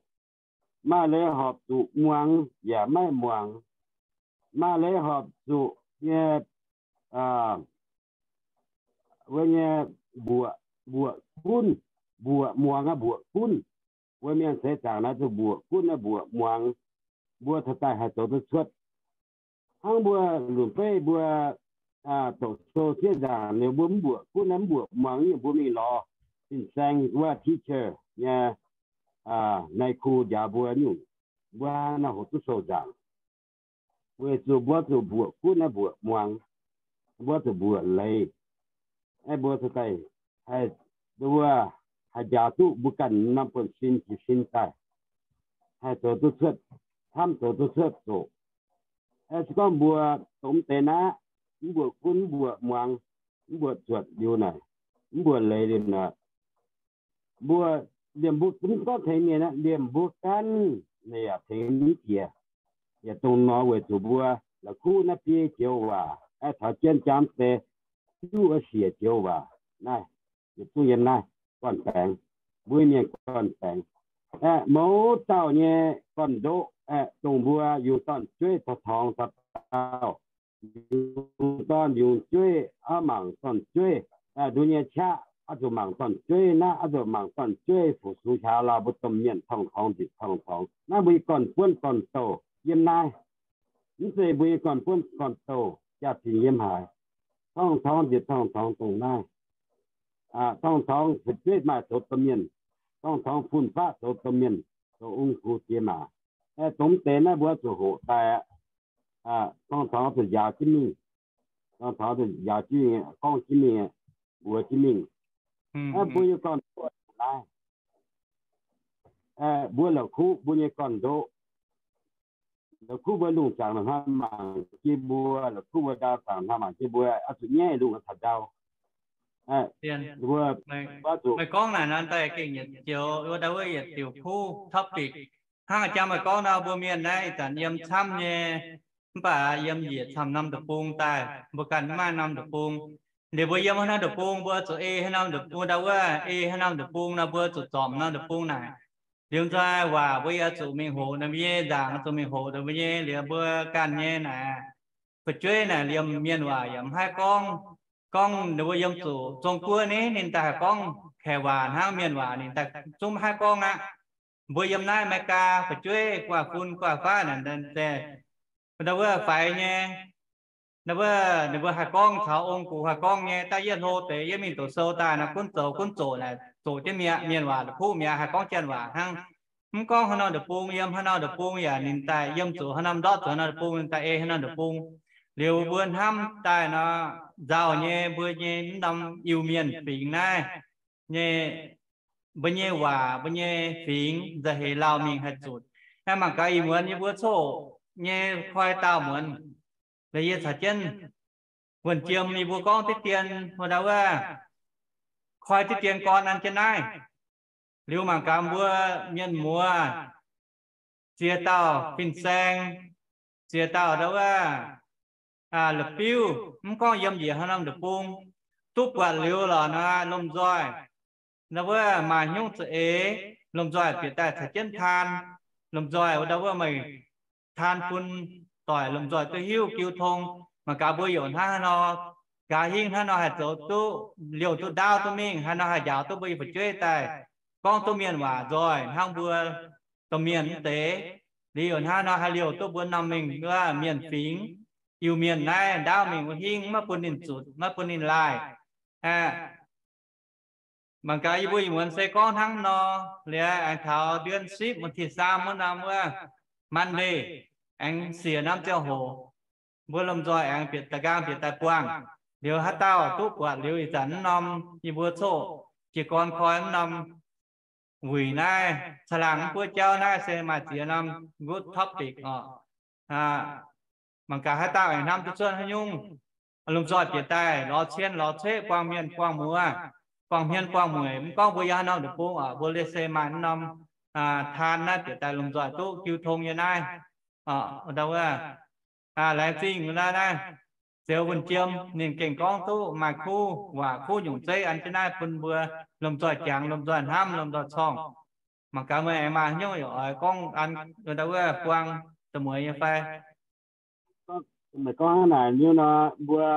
Maaih leiz horpc zuqc muangx yaac maiv muangx. Maaih leiz horpc zuqc nyei, wuov nyei mbuoqc, mbuoqc gunv, mbuoqc muangx aqv, mbuoqc gunv. Mbuo mienh seix zaangc naaiv zuqc mbuoqc gunv aqv, mbuoqc muangx. Mbuo cingx daaih haih zoux duqv cuotv. Hnangv mbuo lunc beiv mbuo doqc sou sieqv nzaangc liuz mbuo mv mbuoqc gunv aqv, mv mbuoqc muangx, yie mbuo mingh lorz fin-saeng wuov teacher nyei nai ku njaaux mbuo nyungc, mbuo hnangv naaiv hoqc duqv sou nzaangc. Weic zuqc mbuo zuqc mbuoqc gunv aqv, mbuoqc muangx, mbuo zuqc mbuoqc leiz. Mbuo cingx daaih haih, wuov, haih njaaux duqv mbuo ganh norm buonv-sin jiez sin daaih, haih zoux duqv cuotv, hnamv zoux duqv cuotv zoqc. Se gorngv mbuo dongh mv deix naaiv, mv mbuoqc gunv, mv mbuoqc muangx, mv mbuoqc zuotc liuz naaic, mv mbuoqc leiz liuz naaic, mbuo, liemh mbuo mv gorngv tengx mienh aqv, liemh mbuo ganh yaac tengx mv jiex. Yaac dongh nor weic zuqc mbuo la'kuqv naaiv biei joux waac, taux jienv jangx deix juqv siec joux waac naaiv, yietc zungv yiem naaiv gorn-baengx, mbuo mienh gorn-baengx, aeqv, mouz dauh nyei gorn-ndoqv, aeqv, dongh mbuo yungz dorn-jueiv taux torngx dauh dauh, yungz dorn yungz jueiv, oix mangc dorn-jueiv, nduov nyei qaqv oix zuqc mangc dorn-jueiv, naaiv oix zuqc mangc dorn-jueiv, fu-sux hiaaux lauh mbuo domh mienh tong-torngx nzipc tong-torngx. Naaiv mbuo nyei gorn-buonv gorn-douh yiem naaiv. Mv zeiz mbuo nyei gorn-buonv gorn-douh jaa-zinh yiem haaix. Tong-torngx nzipc tong-torngx dongh naaiv. Tong-torngx fu'jueiv maaih zoux domh mienh, tong-torngx fun-faqv zoux domh mienh, zoux ong-gux diex maac. Dongh mv deix naaiv mbuo zuqc hoqc daaih aqv. Dongh taux zuqc njaaux jienv mingh, dongh taux zuqc njaaux jienv mingh, gorngv jienv mingh, mbuox jienv mingh. Mbuo nyei gorn-ndoqv naaiv, mbuo la'kuqv mbuo nyei gorn-ndoqv, la'kuqv mbuo lungh zaangc hnoi mangc jienv mbuo, la'kuqv mbuo ndau zaangc hnoi mangc jienv mbuo, oix zuqc nyaiv lungh taux ndau. Meih gorngv naaic nor daaih gengh yietc joux, wuov ndau wuov yietc diuc kuv topic. Hnangv jang meih gorngv nor, mbuo mienh naaiv ih zanc yiem camv nyei, mv baac yiem njiec camv norm deic-bung daaih, mbuo ganh maiv maaih norm deic-bung. Liuz mbuo yiem haaix norm deic-bung, mbuo zuqc ei haaix norm deic-bung, ndau wuov ei haaix norm deic-bung nor, mbuo zuqc zorpc norm deic-bung naaic. Liuz nzoih waac mbuo yaac zuqc mingh hoqc ninh mbuo nyei, nzaangc zuqc mingh hoqc ninh mbuo nyei. Liuz mbuo ganh nyei naaic, fu'jueiv naaic liemh mienh waac yaac mv haih gorngv. Gorngv ninh mbuo yiem zuqc Zong-Guoqv ni, ninh daaih haih gorngv kaeqv waac hnangv, mienh waac ninh daaih zungv mv haih gorngv aqv. Mbuo yiem naaiv America fu'jueiv guaax fun guaax faqv naaic, ndau wuov faix nyei, ndau wuov ninh mbuo haih gorngv caux ong-gux haih gorngv nyei. Daaih yie hlo deix yie mingh doqc sou daaih nor, gunv zoux gunv zoqc naaic, zoqc jienv mi'aqv, mienh waac la'kuqv mi'aqv, haih gorngv janx waac hnangv. Mv gorngv haaix norm deic-bung, yiem haaix norm deic-bung yaac ninh daaih yiem zuqc haaix norm ndortv, zuqc haaix norm deic-bung ninh daaih ei haaix norm deic-bung. Liuz mbuo hnamv daaih nor, nzauh nyei mbuo nyei mv norm Iu-Mienh fingx naaiv nyei, mbuo nyei waac, mbuo nyei fingx nzauh heix lauh mingh haih zutc. Naaiv mangc gaax ih muonz yie mbuo coqv nyei koi dauh muonz, laaix yie caux jienv Wuonh Jiem yie mbuo gorngv diqv dien, wuov ndau wuov, koi diqv dien gorn an jienv naaiv. Liuz mangc gaax mbuo mienh muoz, ziex dauh fin-saeng, ziex dauh ndau wuov, la'biuv, mv gorngv yiem njiec haaix norm deic-bung, duqv buatc liuz lorqc nor, lomh nzoih ndau wuov maaih hnyouv za'eix, lomh nzoih bieqc daaih caux jienv taan, lomh nzoih wuov ndau wuov meih taan bun doic, lomh nzoih duqv hiuv jiu tong. Mangc gaax mbuo yaac hnangv haaix nor, nqa'haav hingv hnangv nor haih zoux duqv liouh duqv ndaauv duqv mingh, haaix nor haih njaaux duqv mbuo nyei fu'jueiv daaih gorngv duqv mienh waac nzoih hnangv mbuo domh mienh mv deix. Liuz yaac hnangv nor haih liouh duqv mbuo norm mingh wuov mienh fingx, Iu-Mienh naaiv ndaauv mingh wuov hingv, maiv bun ninh zutc, maiv bun ninh laaih. Mangc gaax yie mbuo ih muonz se gorngv hnangv nor, liuz aengx taux เดือนสิบ วันที่สาม wuov norm wuov Monday, aengx siec norm ziangh hoc, mbuo lomh nzoih aengx bieqc daaih nqaang bieqc daaih buangh. Liuz haaix dauh duqv buatc liuz ih zanc mv norm yie mbuo coqv jiez gorn koi mv norm wuic naaiv, caangh laangh mv buov jauv naaiv se maaih ziex norm good topic oc. Mangc gaax haaix dauh aengx hnamv duqv cuotv haaix nyungc, lomh nzoih bieqc daaih lorz cien lorz ceqv buangh mienh buangh muoz, buangh hmien buangh mueic. Mv gorngv mbuo yiem haaix norm deic-bung oc, mbuo liuz se maaih mv norm taan naaiv bieqc daaih lomh nzoih duqv jiu tong nyei naaiv. Ndau wuov, laengz zingh naaiv naaiv Zioux Wuonh Jiem ninh gengh gorngv duqv maaih kuv waac kuv nyungc zeiv an jienv naaiv bun mbuo lomh nzoih jangx, lomh nzoih hnamv, lomh nzoih corngh. Mangc gaax meih aengx maaih haaix nyungc yaac oix gorngv an ndau wuov buang da'mueiz nyei fai? Meih gorngv hnangv naaic nyungc nor, mbuo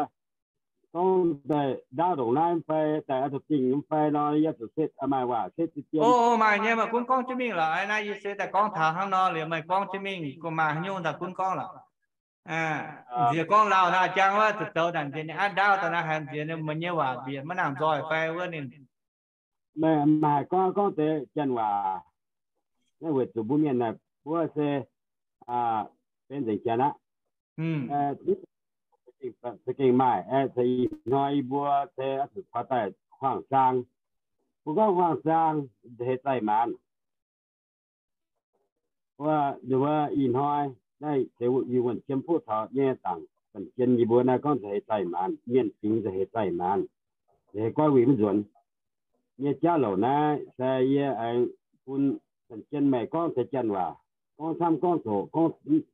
gorngv daaih ndaauv ndongc naaiv fai, daaih oix zuqc dingh fai nor, yie zuqc setv maaih waac setv deix dien. O, maaih nyei, meih gunv gorngv jienv mingh lorqc. Naaiv yie se daaih gorngv taux hnangv nor liuz, meih gorngv jienv mingh, gunv maaih haaix nyungc daaih gunv gorngv lorqc. Nziex gorngv lauh naaiv jangv wuov zuqc zoux naaic nziex ninh an ndaauv daaih naaiv haiz nziex ninh meih nyei waac mbietc maiv nangc nzoih fai wuov ninh. Meih maaih gorngv, gorngv deix janx waac, naaiv weic zuqc mbuo mienh naaic buov se benx nzengc janx aqv. Za'gengh maaih, se ih hnoi yie mbuo se oix zuqc taux daaih huaang-zaang. Mbuo gorngv huaang-zaang heix zaih maanz. Wuov, ih hnoi naaiv se yie Wuonh Jiem fuqv taux nyei dangc, banh jien yie mbuo naaiv gorngv nza'heix zaih maanz, mienh fingx nza'heix zaih maanz, nza'heix goiv wuic mv nzuonx. Nyei jauv louc naaiv se yie aengx bun banh jien meih gorngv deix janx waac, gorngv camv gorngv zoqc,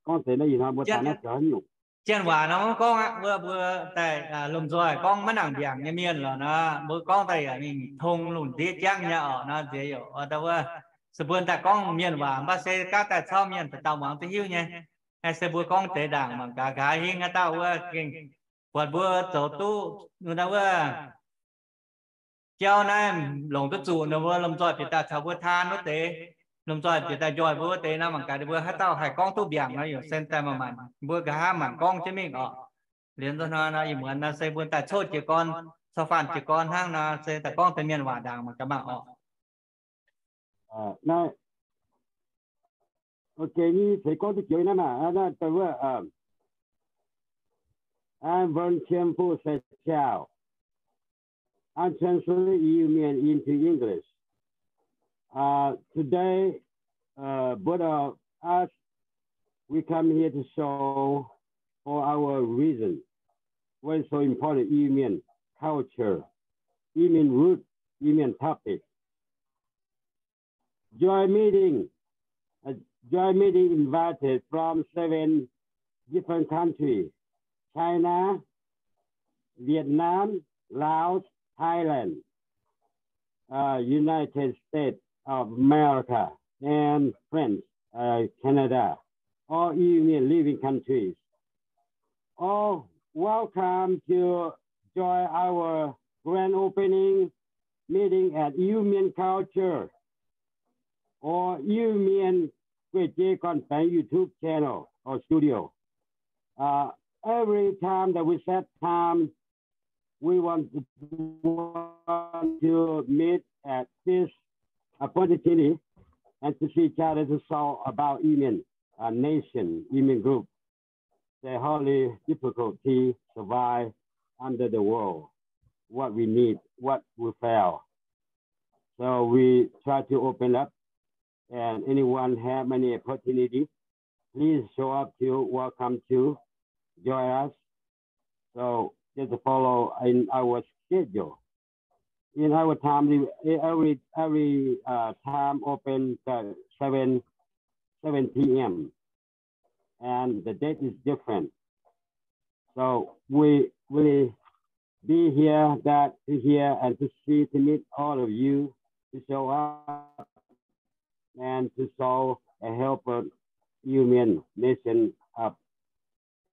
gorngv deix naaiv ih hnoi mbuo daaih naaiv zoux haaix nyungc. Janx waac nor mv gorngv aqv, wuov mbuo daaih lomh nzoih gorngv maiv nangc mbiaangc nyei mienh lorqc nor, mbuo gorngv daaih yaac mingh tong lungh ndiev jangv nyei orqc nor, nziex youc wuov, se mbuo daaih gorngv mienh waac mv baac se gaav daaih caux mienh dauh dauh muangx duqv hiuv nyei. Se mbuo gorngv deix ndaangc mangc gaax, nqa'haav hingv haaix dauh wuov gengh buatc mbuo zoux duqv wuov jauv naaiv longc duqv zuqc ninh mbuo lomh nzoih bieqc daaih caux mbuo taan wuov deix, lomh nzoih bieqc daaih njoih mbuo wuov deix nor, mangc gaax ninh mbuo haaix dauh haih gorngv duqv mbiaangc nor, yaac se daaih maaih maanc, mbuo nqa'haav maanc gorngv jienv mingh orqc. Liuz nzunc hnoi nor, ih muonz nor se mbuo daaih coqv jiez gorn, cau faanh jiez gorn hnangv nor, se daaih gorngv deix mienh waac ndaangc mangc gaax mangc orqc. Naaiv, ok, ni ceix gorngv duqv joux naaiv maah, naaiv daaih wuov, I'm Vern Chien Fu Sai Chao. I'm translating Iu Mien into English. Uh, today, uh, both of us, we come here to show for our reason what is so important, Iu Mien culture, Iu Mien root, Iu Mien topic. Joint meeting, a joint meeting invited from seven different countries: China, Vietnam, Laos, Thailand, uh, United States of America, and France, uh, Canada, all Iu Mien living countries. All welcome to join our grand opening meeting at Iu Mien Culture or Iu Mien Guei Jei Gorn-Baengx YouTube channel or studio. Uh, every time that we set time, we want, want to meet at this opportunity and to see each other to talk about Iu Mien, uh, nation, Iu Mien group. The holy difficulty survive under the world, what we need, what we fail. So we try to open up, and anyone have any opportunity, please show up to, welcome to join us. So just follow in our schedule. In our time, every, every, uh, time open at seven, seven P M, and the date is different. So we really be here, that to hear and to see, to meet all of you, to show up and to show and help, uh, Iu Mien nation up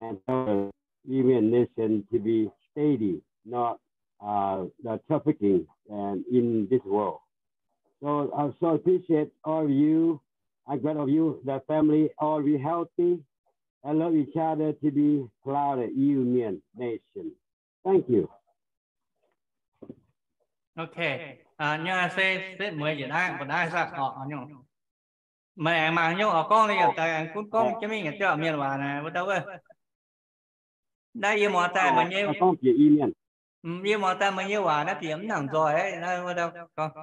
and help, uh, Iu Mien nation to be steady, not, uh, the trafficking and in this world. So I so appreciate all of you. I'm glad of you, the family, all be healthy and love each other to be proud of Iu Mien nation. Thank you. Ok. Aa, nyungc se setv mueiz yietc naaiv, mbuo naaiv saah orqc nyungc. Meih aengx mangc nyungc oix gorngv nyei yaac daaih aengx gunv gorngv jienv mingh yietc diuh mienh waac naaic wuov dauh wuov. Naaiv yie muoz daaih meih nyei, yie muoz daaih meih nyei waac naaiv bieqc mv nangc nzoih aqv, naaiv wuov dauh gorngv.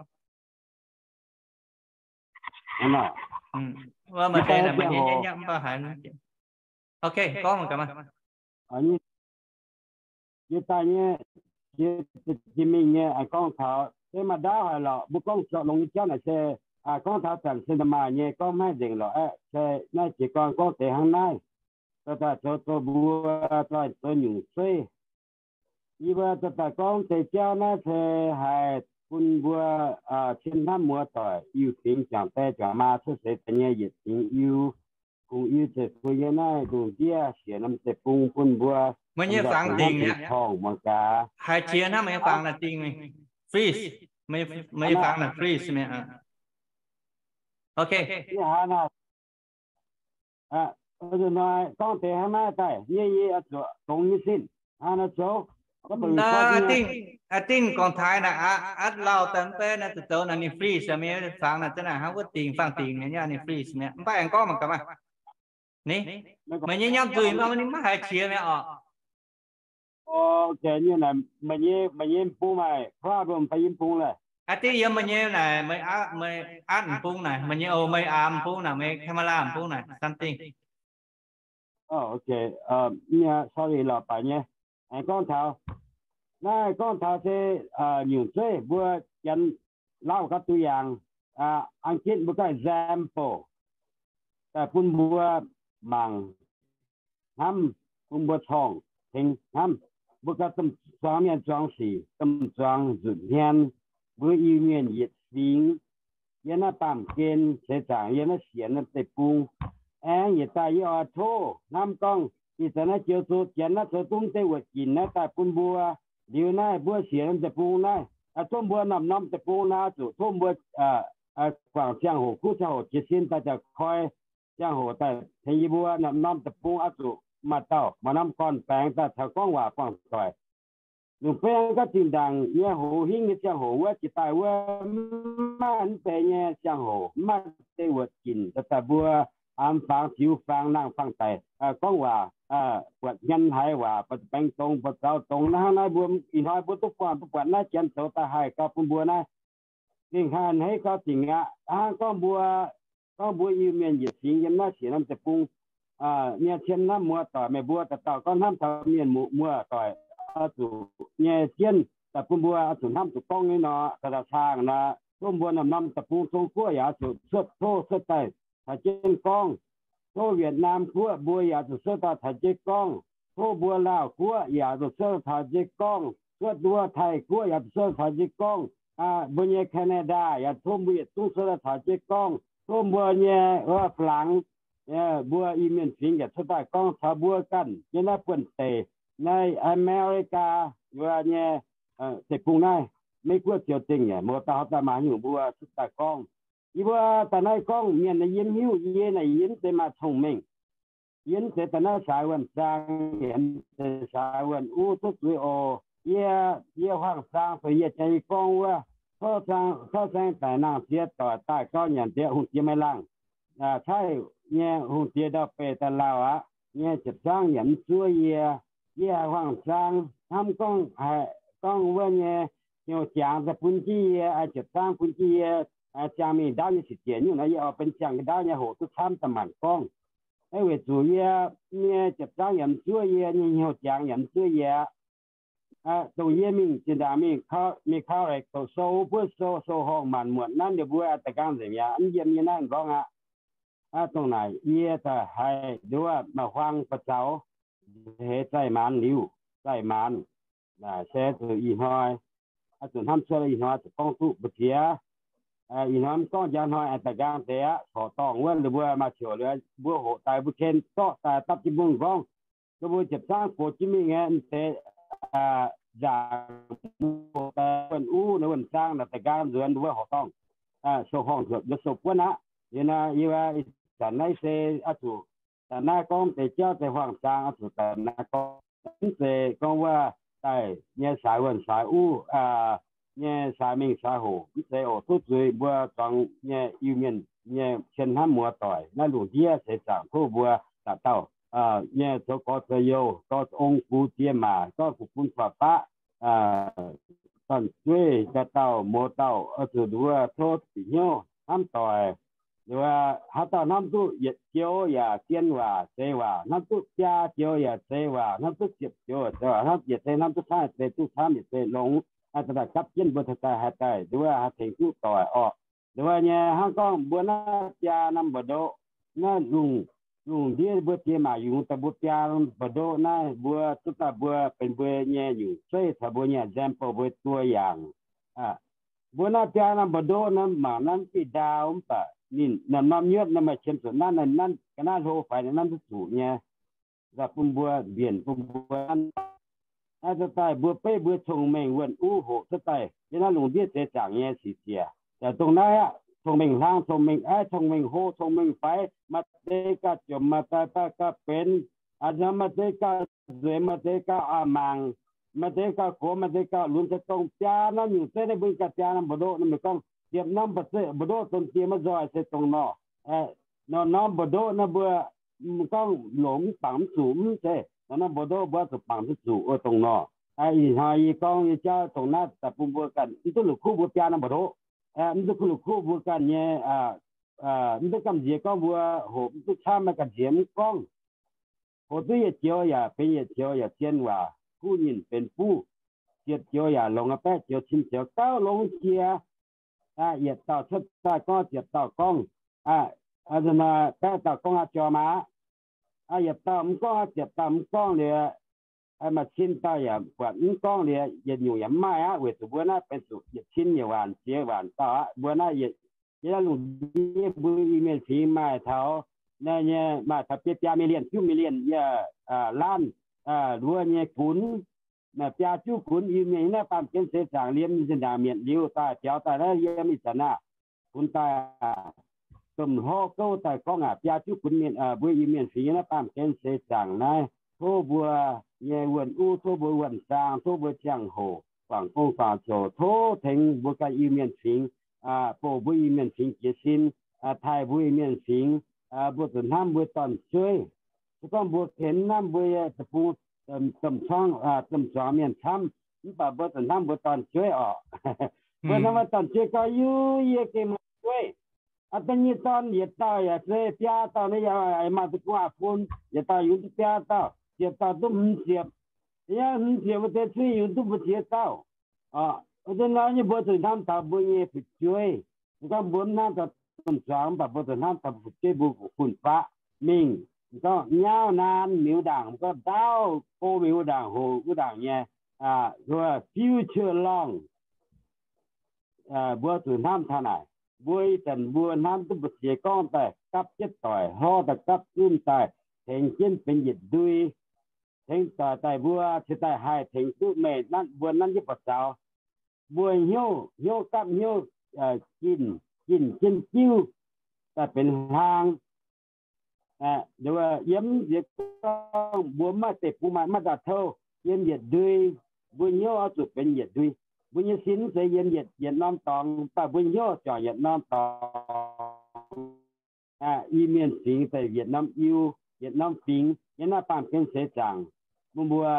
Wuov maaih deix naaic meih nyei nyei nyaqv mv baac haiz. Ok, gorngv mangc gaax maah. Yie daaih nyei, yie jiex mingh nyei, aengx gorngv taux se maaih ndaauv haic lorqc. Mbuo gorngv zorqv longx nyei jauv naaic se, gorngv taux zanc se maaih nyei gorngv maiv nzengc lorqc aeqv, se naaiv jiez gorn gorngv deix hnangv naaiv. Zoux daaih zoux zoux mbuo zoih zoux nyungc zeiv. Yie mbuo zoux daaih gorngv deix jauv naaiv se haiz bun mbuo cien hnamv muoz doic Iu-Mienh juangc die juangc maa cuotv seix daaih nyei yietc fingx Iu, kungx Iu zeiv-fun nyei naaiv lungh ndiev siec norm deic-bung bun mbuo. Meih nyei fangx dingc mi'aqv. Haiz qiex hnangv meih nyei fangx naaic dingc mi'aqv. Freeze. Meih nyei fangx naaic freeze mi'aqv. Ok. Hnoi gorngv deix hnangv naaiv daaih, nyei yie zuoqc dongz nyei sin. Hnangv naaiv zoux. I think gorngv taaix naaic aqv, lauh daaih mv bei naaiv zoux naaic ninh freeze mi'aqv, fangx naaic za'naaic hnangv wuov dingc fangx dingc nyei, ninh freeze mi'aqv. Mv baac aengx gorngv mangc gaax maah. Ni, meih nyei nyiemv nzuih mv baac ninh maiv haiz qiex mi'aqv orqc. Ok, meih nyei, meih nyei bung maaih problem fai yie bung leh? I think yiem meih nyei naaic, meih atv bung naaic, meih nyei, o, meih aam bung naaic, meih camera bung naaic, something. Ok, sorry lorqc baac nyei. Aengx gorngv taux, naaiv gorngv taux se nyungc zeiv mbuo janx lauh gauh duqv yaangh, Ang-Gitv mbuo gorngv example, daaih bun mbuo mangc hnamv, bun mbuo corngh tengx hnamv. Mbuo ganh domh zuangx mienh zuangx sic, domh zuangx nzutc hmien, mbuo Iu-Mienh yietc fingx yiem naaiv baamh gen seix zaangc yiem naaiv siec norm deic-bung. Aengx yietc daaih yie oix tov hnamv gorngv, ih zanc naaiv joux zoux janx naaiv zoux duqv mv deix wuoqc ginc naaiv daaih bun mbuo liuz naaiv mbuo siec norm deic-bung naaiv, tov mbuo norm-norm deic-bung naaiv zuqc tov mbuo guangc ziangh hoc, kuv ziangh hoc jiez sin daaih ziouc koi ziangh hoc daaih tengx yie mbuo norm-norm deic-bung oix zuqc maaih dauh maaih norm gorn-baengx daaih taux gorngv waac buangh doic. Lungh beiv gaav zinh ndaangc nyei hoz hingv nyei ziangh hoc wuov jiex daaih wuov, mv maaih mv deix nyei ziangh hoc, mv maaih deix wuoqc ginc daaih daaih mbuo aamx fangx, ziux fangx, nangh fangx daic, gorngv waac, buatc hmien haiz waac, baengx dongz, buatc zaux dongz. Naaiv hnangv naaiv mbuo ih hnoi mbuo duqv buangh duqv buatc naaiv janx zoux daaih haih gauh bun mbuo naaiv gengh haih a'hneiv gauh dingc aqv. Hnangv gorngv mbuo, gorngv mbuo Iu-Mienh yietc fingx yiem naaiv siec norm deic-bung nyei cien hnamv muoz-doic, meih mbuo dauh dauh gorngv hnamv taux mienh muoz-doic oix zuqc nyei jienv daaih bun mbuo oix zuqc hnamv zuqc gorngv nyei nor, daaih daaih saangh nor, tov mbuo norm-norm deic-bung Zong-Guoqv yaac oix zuqc cuotv, tov cuotv daaih taux jienv gorngv. Tov Wietc Naam Guoqv mbuo yaac zuqc cuotv daaih taux jienv gorngv. Tov mbuo Laauh Guoqv yaac zuqc cuotv taux jienv gorngv. Cuotv mbuo Taiv Guoqv yaac zuqc cuotv taux jienv gorngv. Mbuo nyei Canada yaac tov mbuo yietc zungv cuotv daaih taux jienv gorngv. Tov mbuo nyei wuov Faa^laangx, mbuo Iu-Mienh fingx yaac cuotv daaih gorngv taux mbuo ganh nyei naaiv buonv-deic, naaiv America wuov nyei deic-bung naaiv, Meiv Guoqv ziouc dingh yaac mouz dauh haaix dauh maaih nyungc mbuo cuotv daaih gorngv. Yie mbuo daaih naaiv gorngv mienh naaiv yie mv hiuv, yie naaic yie mv zeiz maaih cong-mengh. Yie mv zeiz daaih naaiv saaix wuonh zaang, yie mv zeiz saaix wuonh uv duqv zuiz oc. Yie, yie huaang zaang dongh yie jangx yie gorngv wuov, tov saeng daic nangh ziex doic daaih gauh nyanc diex hungh diex maiv laangh, caaiv nyei hungh diex ndau-beih daaih lauh aqv nyei ziepc zangv yaac mv zuov yie. Yie haiz huaang zaang hnamv gorngv, gorngv wuov nyei hnyouv jangx daaih bun jienv yie, ziepc zangv bun jienv yie ziangh mingh ndaauv nyei sic ziec nyungc nor, yie oix benx ziangh ndaauv nyei hoqc duqv camv daaih maanc gorngv. Weic zuqc yie nyei ziepc zangv yaac mv zuov yie, nyei hnyouv jangx yaac mv zuov yie aqv. Dongh yie mingh zinh ndaangc mingh, mingh college doqc sou, buov sou, sou horngh maanc muotc naaiv, ninh mbuo da'nqaang nzengc mi'aqv, mv yiem yie naaiv nqorngv aqv. Dongh naaic yie daaih haiz nduov maaih huaang ba'zaux, heix zaih maanz liuz, zaih maanz, se zuqc ih hnoi, zuqc hnamv cuotv ih hnoi zuqc gorngv duqv mbu'ziex. Ih hnoi mv gorngv njang hnoi aengx da'nqaang deix aqv, corc dorngh wuov ninh mbuo maaih ziouc liuz mbuo hoqc daaih mbuo ken zorqv daaih dapv jienv mbuo nqorngv. Mbuo ziepc zangv gox jienv mingh nyei, mv zeiz nzaangc mbuo daaih wuonh uv naaiv wuonh zaang naaic da'nqaang nzuonx mbuo horqc dorngh, sou horngh hluotc mbuo sou buonv aqv. Liuz nor yie ih zanc naaiv se oix zuqc daaih naaiv gorngv deix jauv deix huaang zaang oix zuqc daaih naaiv gorngv, mv zeiz gorngv wuov daaih nyei saaix wuonh saaix uv nyei saaix mingh saaix hoc, mv zeiz oc. Duqv zuiz mbuo zuangx nyei Iu-Mienh nyei cien hnamv muoz-doic naaiv lungh ndiev seix zaangc tov mbuo dauh dauh nyei zoux gorx zoux youz, gorx ong gux diex maac, gorngv gux bun faaux baqv, dorn-jueiv dauh dauh mouz dauh oix zuqc nduov tov bieqc hnyouv hnamv doic. Nduov haaix dauh hnamv duqv yietc joux yaac zien waac zeix waac, hnamv duqv biaa joux yaac zeix waac, hnamv duqv ziepc joux yaac zeix waac, hnamv yietc zeix hnamv duqv camv, yietc zeix duqv camv, yietc zeix longx. Daaih gapv jienv mbuo taux daaih haaix daaih nduov haih tengx duqv doic orqc. Nduov nyei hnangv gorngv mbuo naaiv biaa norm mbu'ndongx, naaiv lungh, lungh ndiev mbuo diex maac yungz daaih mbuo biaa norm mbu'ndongx naaiv, mbuo duqv daaih mbuo benx mbuo nyei nyungc zeiv caux mbuo nyei example, mbuo duov yaangc. Mbuo naaiv biaa norm mbu'ndongx naaiv mangc naaiv mv diuh ndaauv mv baac ninh norm-norm nyuotv naaiv maaih qiemx zuqc nanv, nanv ga'naaiv hlo faix nanv duqv zuqc nyei. Daaih bun mbuo mbienc bun mbuo nanv. Naaiv daaih mbuo beiv mbuo cong-mengh wuonh uv hoqc cuotv daaih yiem naaiv lungh ndiev seix zaangc nyei sic ziec. Yaac dongh naaiv aqv, cong-mengh hlang, cong-mengh aiv, cong-mengh hlo, cong-mengh faix, maaih deix gauh jomc, maaih deix gauh benx, maaih deix gauh nzueic, maaih deix gauh mangc, maaih deix gauh gox, maaih deix gauh lunx, se dongh biaa norm nyungc zeiv naaiv mbuo ganh biaa norm mbu'ndongx naaiv, meih gorngv ziepc norm mbu'ndongx donx die maiv nzoih se dongh nor. Norm-norm mbu'ndongx naaiv mbuo gorngv longc mv bangc mv zuqc mv zeiz, norm-norm mbu'ndongx mbuo zuqc bangc duqv zuqc wuov dongh nor. Ih hnoi yie gorngv nyei jauv dongh naaiv daaih bun mbuo ganh mv duqv la'kuqv mbuo biaa norm mbu'ndongx, mv duqv kuv la'kuqv mbuo ganh nyei, mv duqv gamh nziex gorngv mbuo hoqc mv duqv camv, maaih gamh nziex mv gorngv. Hoqc duqv yietc joux yaac benx yietc joux yaac zien waac, kuv nyinh benx buv, ziepc joux yaac longx, baeqv joux, cin joux gauh longx jiex. Yietc dauh cuotv daaih gorngv, ziepc dauh gorngv, baeqv dauh gorngv aqv, jorm aqv. Yietc dauh mv gorngv aqv, ziepc dauh mv gorngv liuz, maaih cin dauh yaac buatc mv gorngv liuz, yietc nyungc yaac mv maaih aqv. Weic zuqc mbuo naaiv benx zuqc yietc cin yietc waanc ziex waanc dauh aqv. Mbuo naaiv yiem naaiv lungh ndiev mbuo Iu-Mienh fingx maaih taux naaiv nyei, maaih taux biaa, biaa million, juqv million yie laanh mbuo nyei gunx, biaa juqv gunx Iu-Mienh nyei naaiv baamh gen seix zaangc liemh zinh ndaangc mietc liuz daaih biaux daaih naaiv yiem ih zanc aah, gunx daaih domh hlorv gouv daaih gorngv aac, biaa juqv gunx mienh, mbuo Iu-Mienh fingx nyei naaiv baamh gen seix zaangc naaiv, tov mbuo nyei wuonh uv, tov mbuo wuonh zaang, tov mbuo ziangh hoc guangc gong guangc zoux, tov tengx mbuo ganh Iu-Mienh fingx, bouh mbuo Iu-Mienh fingx jiez sin, taaih mbuo Iu-Mienh fingx, mbuo zuqc hnamv mbuo dorn-jueiv. Se gorngv mbuo kenx hnamv mbuo deic-bung, domh zuangx, domh zuangx mienh camv, mv baac mbuo zuqc hnamv mbuo dorn-jueiv oc. Mbuo hnamv mbuo dorn-jueiv gorngv, Yuv, yie gengh maaih jueiv. Aa, da'nyeic dorn yietc dauh yaac se biaa dauh naaiv, yaac maaih deic-bung aqc bun, yietc dauh yungz duqv biaa dauh, ziepc dauh duqv hmz ziepc. Yaac hmz ziepc wuov deix cuiv yungz duqv mbu'ziex dauh. Wuov deix nor nyei mbuo zuqc hnamv taux mbuo nyei fu'jueiv. Se gorngv mbuo mv hnamv taux domh zuangx, mv baac mbuo zuqc hnamv taux fu'jueiv mbuo fun-faqv mingh. Gorngv nyauv naanc mingh wuov ndaangc, gorngv ndaauv go mingh wuov ndaangc, hoc wuov ndaangc nyei, future long. Mbuo zuqc hnamv taux naaic. Mbuo ih zanc mbuo hnamv duqv mbu'ziex gorngv daaih gapv jienv doic, hlorv daaih gapv zunv daaih, tengx jienv benx yietc ndui, tengx doic daaih mbuo cingx daaih haih tengx duqv meih nanv, mbuo nanv jienv buoz-zaux. Mbuo hnyouv, hnyouv gapv hnyouv, jin, jin jienv jiuv daaih benx hlang. Yiem nziex gorngv mbuo maiv deic-bung maaih, maiv daaih touv, yiem yietc ndui, mbuo hnyouv oix zuqc benx yietc ndui. Mbuo nyei sin mv zeiz yiem yietc, yietc norm dorngx, mv baac mbuo hnyouv juangc yietc norm dorngx. Iu-Mienh fingx daaih yietc norm iu, yietc norm fingx, yiem naaiv baamh gen seix zaangc. Mbuo, mbuo